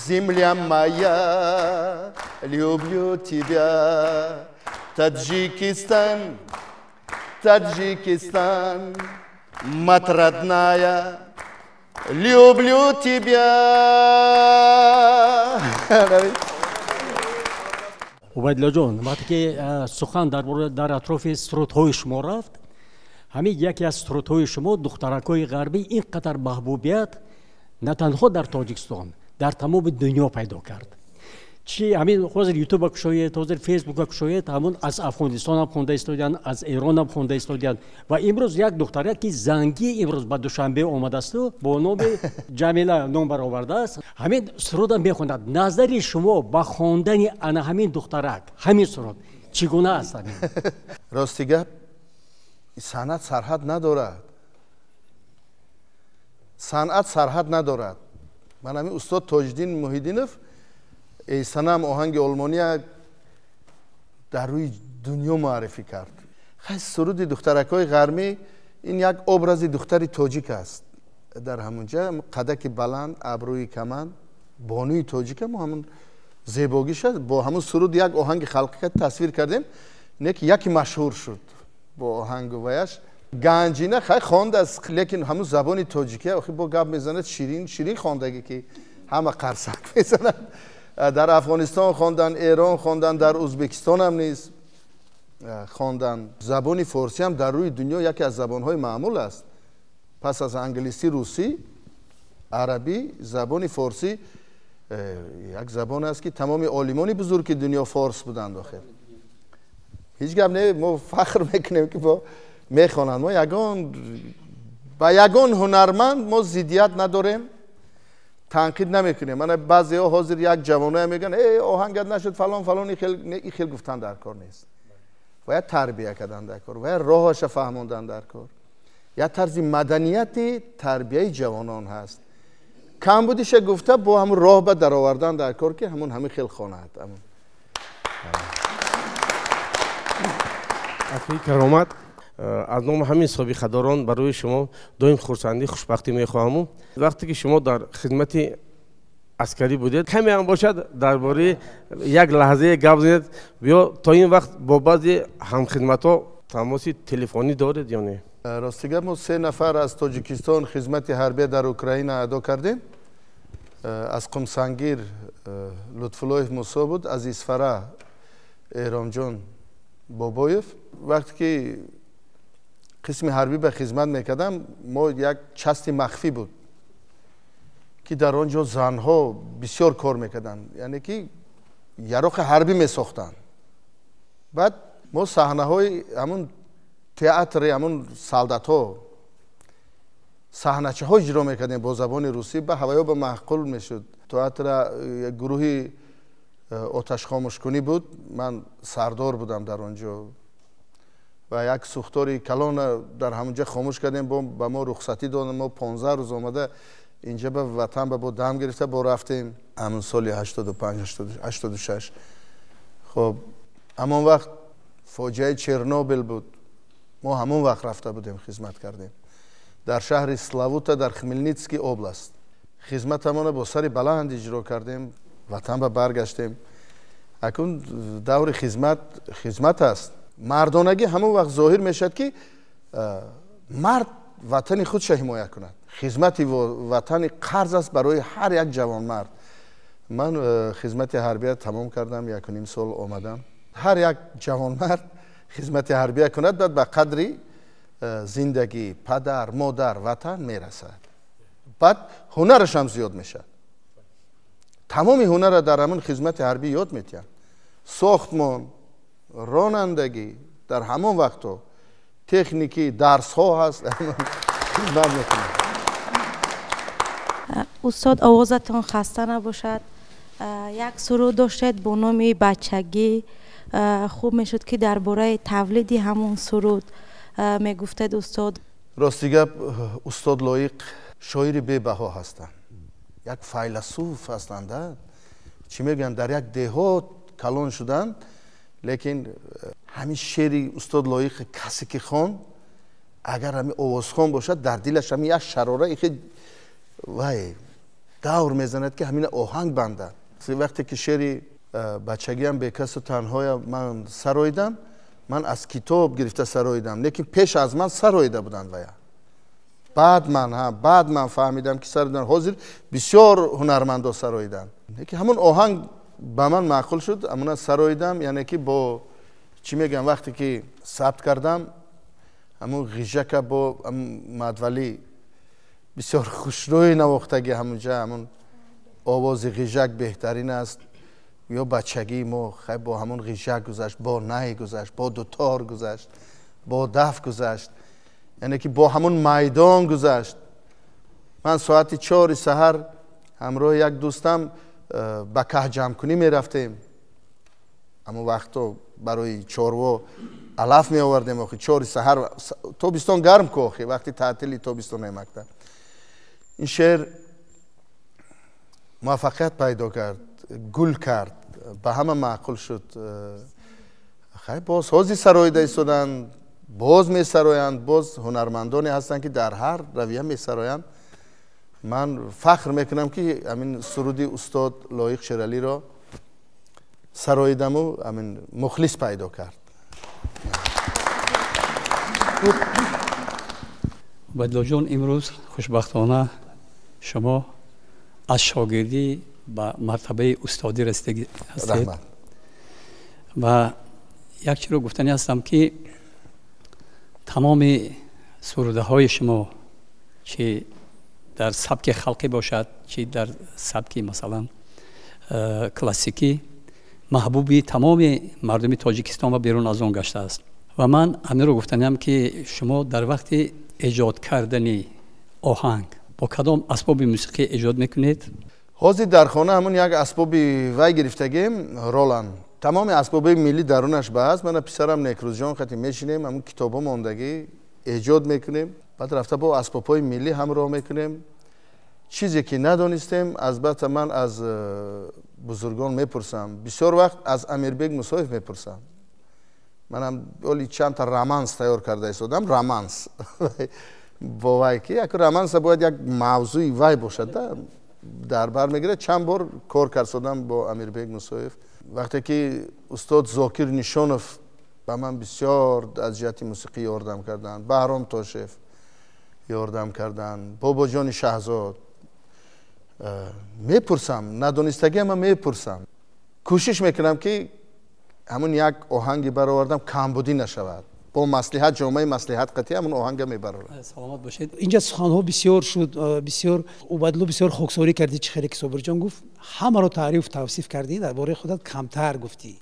земля моя, люблю тебя. Таджикистан, Таджикистан, мать родная, люблю тебя. Убайдуллоҷон, вақте ки сухан дар атрофи сурудҳои шумо рафт, ҳамин яке аз сурудҳои шумо, «Духтаракҳои ғарбӣ», ин қадар маҳбубият на танҳо дар Тоҷикистон, дар тамоми дунё пайдо кард. Чи ҳамин ҳозир Ютуба кушоед, ҳозир Фейсбука кушоед, ҳамон аз Афғонистонам хонда истодиянд, аз Эронам хонда истодиянд. Ва имрӯз як духтарак, ки зангӣ, имрӯз ба Душанбе омадасту бо номи Ҷамила ном баровардааст, ҳамин сурудам мехонад. Назари шумо ба хондани ана ҳамин духтарак ҳамин суруд чӣ гуна аст? Ҳамин Рости гап, санъат сарҳад надорад, санъат сарҳад надорад. Ман ҳамин устод Тоҷиддин Муҳиддинов «Эйсанам», оҳанги олмония дар рӯи дунё муаррифӣ кард. Хай, суруди «Духтаракҳои ғармӣ» ин як образи духтари тоҷик аст. Дар ҳамунҷа қадаки баланд, абрӯи каманд, бонуи тоҷика, мо ҳамун зебогиша бо ҳамун суруд, як оҳанги халқӣ тасвир кардем, не ки яке машҳур шуд бо оҳангу ваяш. Ганҷина хай хондааст, лекин ҳамун забони тоҷикия охи бо гап мезанад, ширин ширин хондагӣ, ки ҳама қарсак мезанад. Дар Афғонистон хондан, Эрон хондан, дар Ӯзбекистонам низ хондан. Забони форсӣ ҳам дар рӯи дунё яке аз забонҳои маъмул аст. Пас аз англисӣ, русӣ, арабӣ, забони форсӣ як забон аст, ки тамоми олимони бузурги дунё форс буданд. Охир ҳеҷ гап не, мо фахр мекунем, ки бо мехонанд. Мо ягон ба ягон ҳунарманд мо зиддият надорем, танқид намекунем. Мана баъзеҳо ҳозир як ҷавоное мегӯянд: «Э, оҳангат нашуд», фалон фалон. И хел гуфтан дар кор нест. Бояд тарбия кардан дар кор, бояд роҳаша фаҳмондан дар кор. Як тарзи маданияти тарбияи ҷавонон ҳаст. Камбудиша гуфта, бо ҳамун роҳ ба даровардан дар кор, ки ҳамун ҳамин хел хонад. Акаи Каромат, аз номи ҳамин собиқадорон барои шумо доим хурсандӣ, хушбахтӣ мехоҳаму. Вақте ки шумо дар хидмати аскарӣ будед, каме ҳам бошад, дар бораи як лаҳзае гап занед. Ё то ин вақт бо баъзе ҳамхидматҳо тамоси телефонӣ доред ё не? Рости гап, мо се нафар аз Тоҷикистон хизмати ҳарбия дар Украина адо кардем. Аз Қумсангир Лутфуллоев Мусо буд, аз Исфара Эромҷон Бобоев. Вақте ки қисми ҳарбӣ ба хизмат мекардам, мо як части махфӣ буд, ки дар он ҷо занҳо бисёр кор мекарданд, яъне ки яроқи ҳарбӣ месохтанд. Баъд мо саҳнаҳои ҳамун театри ҳамун солдатҳо саҳначаҳо иҷро мекардем бо забони русӣ, ба ҳаваё ба маъқул мешуд. Театра гурӯҳи оташхомӯшкунӣ буд, ман сардор будам дар он ҷо. Ва як сӯхтори калон дар ҳамонҷа хомӯш кардем, ба мо рухсатӣ доданд. Мо 15 рӯз омада инҷа ба ватан ба бо дам гирифта бо рафтем. Ҳамон соли 85, 86. Хоб, ҳамон вақт фоҷиаи Чернобил буд. Мо ҳамон вақт рафта будем, хизмат кардем дар шаҳри Славута, дар Хмелнитский област. Хизматамонро бо сари баланд иҷро кардем, ватан ба баргаштем. Акун даври хизмат хизмат аст. Мардонагӣ ҳамон вақт зоҳир мешавад, ки мард ватани худша ҳимоя кунад. Хизмати ватани қарз аст барои ҳар як ҷавонмард. Ман хизмати ҳарбия тамом кардам, 1.5 сол омадам. Ҳар як ҷавонмард хизмати ҳарбия кунад, баъд ба қадри зиндагӣ, падар, модар, ватан мерасад. Баъд ҳунараш ҳам зиёд мешавад. Тамоми ҳунарро дар ҳамон хизмати ҳарбӣ ёд метиҳанд. Сохтмон, ронандагӣ, дар ҳамон вақтҳо техникӣ дарсҳо ҳаст, хизмат мекунанд. Устод, овозатон хаста набошад. Як суруд доштед бо номи «Бачагӣ». Хуб мешуд, ки дар бораи тавлиди ҳамон суруд мегуфтед, устод. Рости гап, устод Лоиқ шоири бебаҳо ҳастанд, як файласуф ҳастанд. Чӣ мегӯянд, дар як деҳот калон шуданд, лекин ҳамин шеъри устод Лоиқ касе ки хонд, агар ҳамин овозхон бошад, дар дилаш ҳамин як шарора ихе вай давр мезанад, ки ҳамина оҳанг бандад. Вақте ки шеъри «Бачагиам бекасу танҳоя» ман сароидам, ман аз китоб гирифта сароидам, лекин пеш аз ман сароида буданд вая. Баъд ман баъд ман фаҳмидам, ки сароиданд. Ҳозир бисёр ҳунармандо сароиданд, лекин ҳамон оҳанг ба ман маъқул шуд, ҳамона сароидам. Яъне ки бо чӣ мегӯям, вақте ки сабт кардам, ҳамун ғижака бо Мадвалӣ бисёр хушрӯи навохтагӣ, ҳамунҷа ҳамун овози ғижак беҳтарин аст. Ё бачагии мо хай бо ҳамун ғижак гузашт, бо най гузашт, бо дутор гузашт, бо даф гузашт, яъне ки бо ҳамун майдон гузашт. Ман соати 4 саҳар ҳамроҳи як дӯстам ба каҳҷамкунӣ мерафтем. Ҳамон вақто барои чорво алаф меовардем. Охи, 4 саҳар, тобистон гарм ку, охи, вақти таътили тобистонаи мактаб. Ин шеър муваффақият пайдо кард, гул кард, ба ҳама маъқул шуд. Хай, боз ҳозир сароида истоданд, боз месароянд. Боз ҳунармандоне ҳастанд, ки дар ҳар равия месароянд. Ман фахр мекунам, ки ҳамин суруди устод Лоиқ Шералиро сароидаму ҳамин мухлис пайдо кард. Убайдуллоҷон, имрӯз хушбахтона шумо аз шогирдӣ ба мартабаи устодӣ расидагӣ ҳастед. Ва як чиро гуфтанӣ ҳастам, ки тамоми сурудаҳои шумо, чи дар сабки халқӣ бошад, чи дар сабки, масалан, классикӣ, маҳбуби тамоми мардуми Тоҷикистон ва берун аз он гаштааст. Ва ман ҳаминро гуфтаниам, ки шумо дар вақти эҷод кардани оҳанг бо кадом асбоби мусиқӣ эҷод мекунед? Ҳозир дар хона ҳамун як асбоби вай гирифтагем, Роланд. Тамоми асбобҳои миллӣ дарунаш ба ҳаст. Мана писарам Некрӯзҷон хати мешинем, ҳамун китобҳо мондагӣ эҷод мекунем, баъд рафта бо асбобҳои миллӣ ҳамроҳ мекунем. Чизе ки надонистем, албатта, ман аз бузургон мепурсам. Бисёр вақт аз Амирбек Мусоев мепурсам. Манам оли чандта романс тайёр карда истодам, романс бо вай, ки як романса бояд як мавзӯи вай бошад, да дар бар мегирад. Чанд бор кор кардам бо Амирбек Мусоев. Вақте ки устод Зокир Нишонов ба ман бисёр аз ҷиҳати мусиқӣ ёрдам карданд, Баҳром Тошев ёрдам карданд, Бобоҷони Шаҳзод, мепурсам, надонистагиама мепурсам. Кӯшиш мекунам, ки ҳамун як оҳанги баровардам, камбудӣ нашавад. Бо маслиҳат, ҷомаи маслиҳат қатъи ҳамун оҳанга мебарорам. Саломат бошед. Инҷа суханҳо бисёр шуд, бисёр, Убайдулло, бисёр хоксорӣ кардӣ. Чӣ хеле ки Собирҷон гуфт, ҳамаро таъриф тавсиф кардӣ, дар бораи худат камтар гуфтӣ.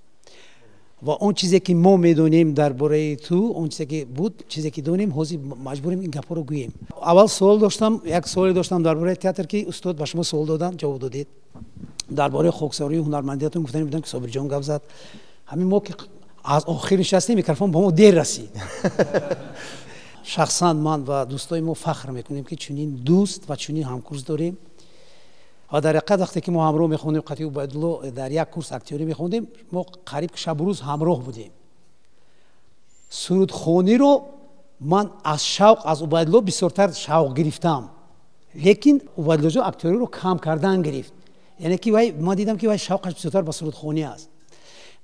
Ва он чизе ки мо медонем дар бораи ту, он чизе ки буд, чизе ки донем, ҳозир маҷбурем ин гапҳоро гӯем. Аввал суол доштам, як суоле доштам дар бораи театр, ки устод ба шумо суол доданд, ҷавоб додед. Дар бораи хоксорию ҳунармандиятон гуфтани будам, ки Собирҷон гап зад. Ҳамин мо ки Аз охир нишастем, микрофон ба мо дер расид. Шахсан ман ва дӯстои мо фахр мекунем, ки чунин дӯст ва чунин ҳамкурс дорем. Ва дар ҳақиқат вақте ки мо ҳамроҳ мехондем, қатъи Убайдулло дар як курс актёрӣ мехондем, мо қариб шабу рӯз ҳамроҳ будем. Сурудхониро ман аз шавқ аз Убайдулло бисёртар шавқ гирифтам, лекин Убайдуллоҷон актёриро кам кардан гирифт. Яъне ки вай, ман дидам, ки вай шавқаш бисёртар ба сурудхонӣ аст.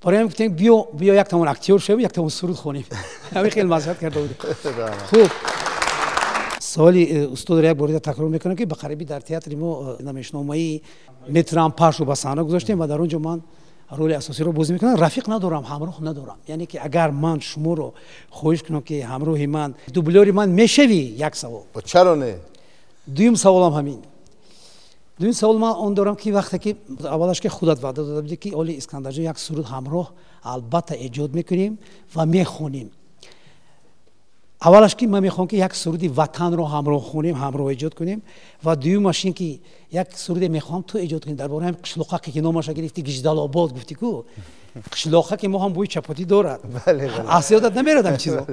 Барои ҳамин гуфтем, биё, биё, як тамон актёр шавем, як тамон суруд хонем. Ҳамин хеле маслиҳат карда будем. Хуб, саволи устодро як бор такрор мекунам, ки ба қарибӣ дар театри мо намоишномаи Метранпажро ба саҳна гузоштем ва дар он ҷо ман роли асосиро бозӣ мекунам. Рафиқ надорам, ҳамроҳ надорам. Яъне ки агар ман шуморо хоҳиш кунам, ки ҳамроҳи ман, дублёри ман мешавӣ? Як савол. Чаро не? Дуюм саволам ҳамин. Дуюм савол ман он дорам, ки вақте ки аввалаш ки худат ваъда дода будӣ, ки оли Искандарҷон, як суруд ҳамроҳ албатта эҷод мекунем ва мехонем. Аввалаш ки ман мехоҳам, ки як суруди ватанро ҳамроҳ хонем, ҳамроҳ эҷод кунем, ва дуюмаш ин ки як суруде мехоҳам ту эҷод кунӣ дар бораи ҳам қишлоқаке, ки номаша гирифти, Гиждалобод гуфтӣ ку, қишлоқа ки мо ҳам бӯи чапотӣ дорад, аз ёдат намерад ҳам чизо.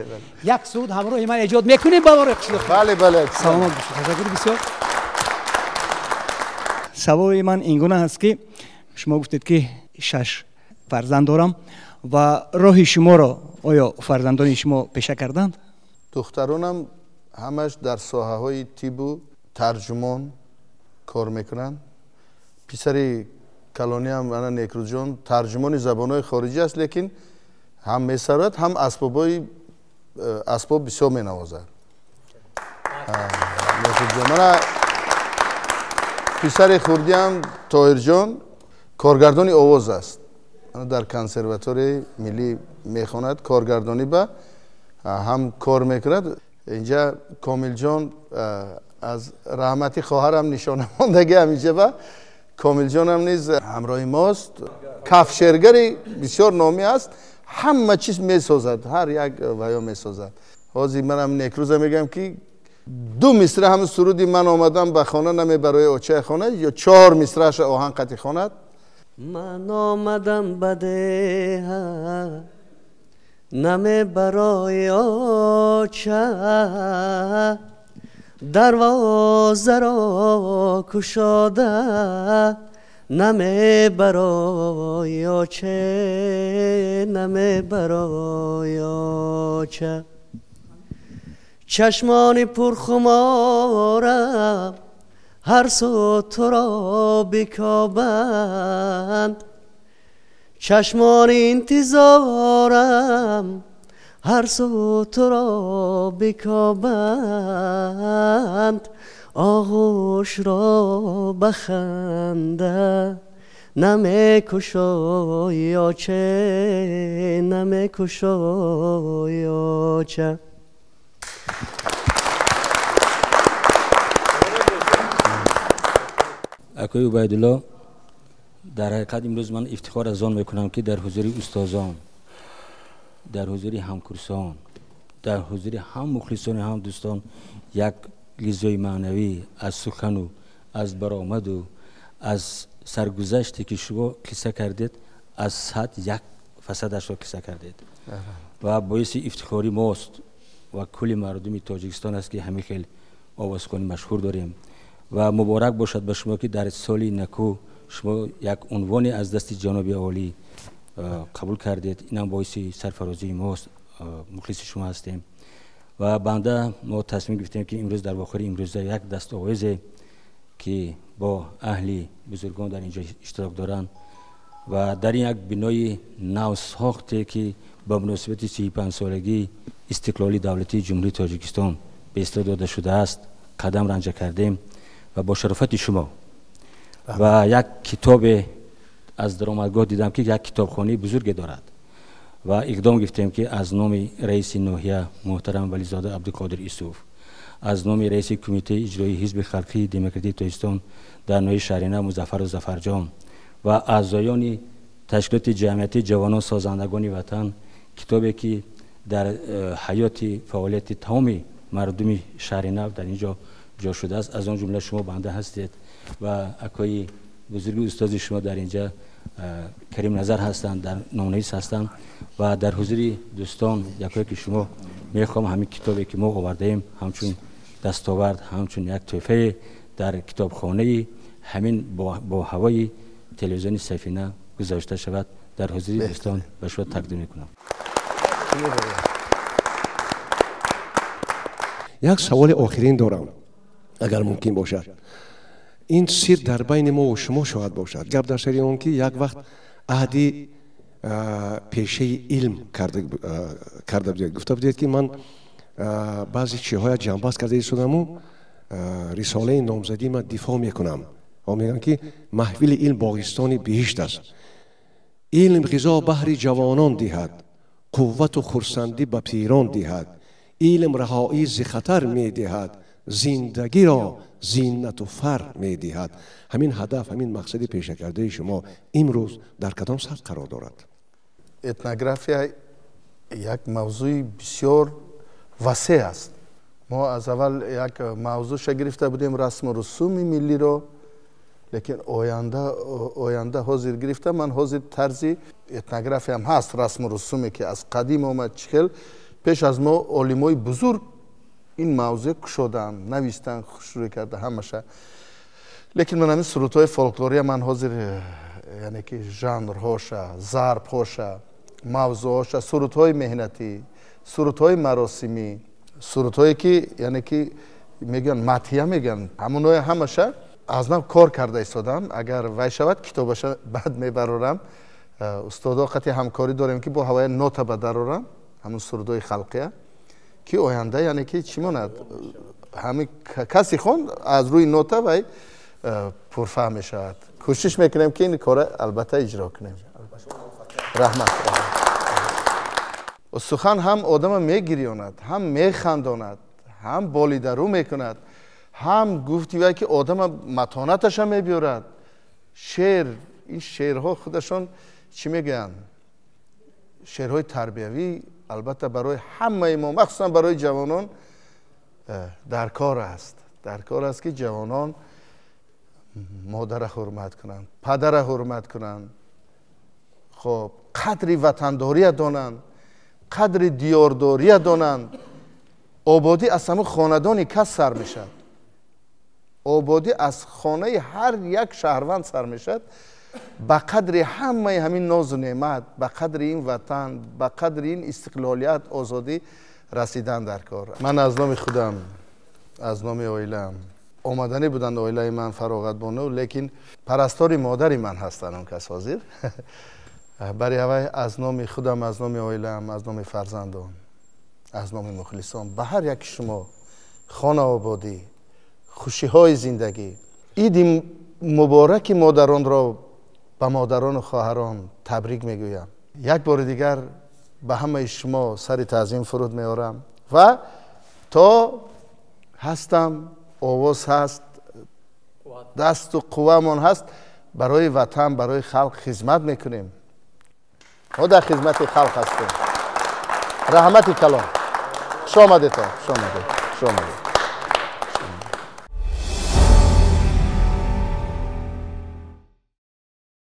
Як суруд ҳамроҳи ман эҷод мекунем ба бораи қишлоқ? Бале, бале. Саломат бошед, ташаккури бисёр. Саволи ман ин гуна аст, ки шумо гуфтед, ки шаш фарзанд дорам, ва роҳи шуморо оё фарзандони шумо пеша карданд? Духтаронам ҳамаш дар соҳаҳои тибу тарҷумон кор мекунанд. Писари калониам ана Некрӯзҷон тарҷумони забонҳои хориҷӣ аст, лекин ҳам месарояд, ҳам асбобҳои асбоб бисёр менавозад. Мана писари хурдиам Тоҳирҷон коргардони овоз аст, дар консерваторияи миллӣ мехонад, коргардонӣ ба ҳам кор мекунад. Инҷа Комилҷон аз раҳмати хоҳарам нишона мондагӣ, ҳаминҷа ба Комилҷонам низ ҳамроҳи мост. Кафшергари бисёр номӣ аст, ҳама чиз месозад, ҳар як ваё месозад. Ҳозир манам Некрӯза мегӯям, ки ду мисра ҳам суруди «Ман омадам ба хона намебарои очаи хона» ё чор мисраша оҳанг қатӣ хонад. Ман омадам ба деҳа намебарои оча, дарвозаро кушода намебарои оче, намебарои оча. Чашмони пурхуморам ҳар су туро бикобанд, чашмони интизорам ҳар су туро бикобанд, оғӯшро ба ханда намекушои оче, намекушои оча. Акои Убайдулло, дар ҳақиқат имрӯз ман ифтихор аз он мекунам, ки дар ҳузури устозон, дар ҳузури ҳамкурсон, дар ҳузури ҳам мухлисону ҳам дӯстон як ғизои маънавӣ аз сухану аз баромаду аз саргузаште, ки шумо қисса кардед, аз сад як фасадашро қисса кардед, ва боиси ифтихори мост ва кулли мардуми Тоҷикистон аст, ки ҳамин хел овозхони машҳур дорем. Ва муборак бошад ба шумо, ки дар соли наку шумо як унвоне аз дасти ҷаноби олӣ қабул кардед. Инам боиси сарфарозии мост, мухлиси шумо ҳастем. Ва банда мо тасмим гирифтем, ки имрӯз дар вохӯри имрӯза як дастовезе, ки бо аҳли бузургон дар инҷо иштирок доранд ва дар ин як бинои навсохте, ки ба муносибати 35-солагии истиқлоли давлатии Ҷумҳурии Тоҷикистон ба истилоҳ дода шудааст, қадам ранҷа кардем ва бо шарофати шумо ва як китобе аз даромадгоҳ дидам, ки як китобхонаи бузурге дорад, ва иқдом гирифтем, ки аз номи раиси ноҳия муҳтарам Вализода Абдуқодир Исуф, аз номи раиси кумитаи иҷроии Ҳизби халқии демократии Тоҷикистон дар ноҳияи Шаҳринав Музаффару Зафарҷон ва аъзоёни ташкилоти ҷамъиятии ҷавонон созандагони ватан китобе, ки дар ҳаёти фаъолияти тамоми мардуми Шаҳринав дар ин ҷо ҷо шудааст, аз он ҷумла шумо банда ҳастед ва акои бузурги устози шумо дар инҷа Карим Назар ҳастанд, дар номнавис ҳастанд ва дар ҳузури дӯстон якое ки шумо мехоҳам ҳамин китобе ки мо овардаем ҳамчун дастовард, ҳамчун як тӯҳфае дар китобхонаи ҳамин бо ҳавои телевизиони Сафина гузошта шавад, дар ҳузури дӯстон ба шумо тақдим мекунам. Як саволи охирин дорам, агар мумкин бошад. Ин сир дар байни мо ва шумо шояд бошад. Гап дар сари он ки як вақт аҳди пешаи илм карда будед, гуфта будед ки ман баъзе чиҳоя ҷамъбаст карда истодаму рисолаи номзадӣ ман дифоъ мекунам. Мегӯям ки маҳфили илм боғистони биҳишт аст. Илм ғизо баҳри ҷавонон диҳад, қуввату хурсандӣ ба пирон диҳад, илм раҳоӣ зи хатар медиҳад, зиндагиро зинату фар медиҳад. Ҳамин ҳадаф, ҳамин мақсади пешакардаи шумо имрӯз дар кадом сатҳ қарор дорад? Этнография як мавзӯи бисёр васеъ аст. Мо аз аввал як мавзӯъша гирифта будем, расму русуми миллиро, лекин оянда ҳозир гирифта. Ман ҳозир тарзи этнографиям ҳаст, расму русуме ки аз қадим омад, чӣ хел пеш аз мо олимои бузург ин мавзӯъ кушоданд, навистанд, хушрӯй карда ҳамаша. Лекин ман ҳамин сурудҳои фолклория ман ҳозир, яъне ки жанрҳоша, зарбҳоша, мавзӯъҳоша, сурудҳои меҳнатӣ, сурудҳои маросимӣ, сурудҳое ки яъне ки мегӯянд матҳия мегӯянд, ҳамонҳои ҳамаша аз нав кор карда истодам. Агар вай шавад, китобаша баъд мебарорам. Устодо қати ҳамкорӣ дорем ки бо ҳавая нота ба дарорам ҳамон сурудҳои халқия, ки оянда яъне ки чӣ монад, ҳамин каси хон аз рӯи нота вай пурфаҳм мешавад. Кӯшиш мекунем ки ин кора албатта иҷро кунем. Раҳмат. Сухан ҳам одама мегирёнад, ҳам механдонад, ҳам болидарӯ мекунад, ҳам гуфти вай ки одама матонаташа мебиёрад. Шеър, ин шеърҳо худашон чӣ мегӯянд? Шеърҳои тарбиявӣ албатта барои ҳамаи мо, махсусан барои ҷавонон дар кор аст. Дар кор аст ки ҷавонон модара ҳурмат кунанд, падара ҳурмат кунанд, хоб қадри ватандория донанд, қадри диёрдория донанд. Ободӣ аз ҳамон хонадони кас сар мешавад. Ободӣ аз хонаи ҳар як шаҳрванд сар мешавад. Ба қадри ҳамаи ҳамин нозу неъмат, ба қадри ин ватан, ба қадри ин истиқлолият, озодӣ расидан дар кор. Ман аз номи худам, аз номи оилаам, омаданӣ буданд оилаи ман Фароғатбону, лекин парастори модари ман ҳастанд он кас ҳозир. Бари ҳавай аз номи худам, аз номи оилаам, аз номи фарзандон, аз номи мухлисон ба ҳар яки шумо хонаободӣ, хушиҳои зиндагӣ, иди мубораки модаронро ба модарону хоҳарон табрик мегӯям. Як бори дигар ба ҳамаи шумо сари таъзим фуруд меорам ва то ҳастам, овоз ҳаст, дасту қуввамон ҳаст, барои ватан, барои халқ хизмат мекунем. Мо дар хизмати халқ ҳастем. Раҳмати калон. Хуш омадед, хуш омадед, хуш омадед.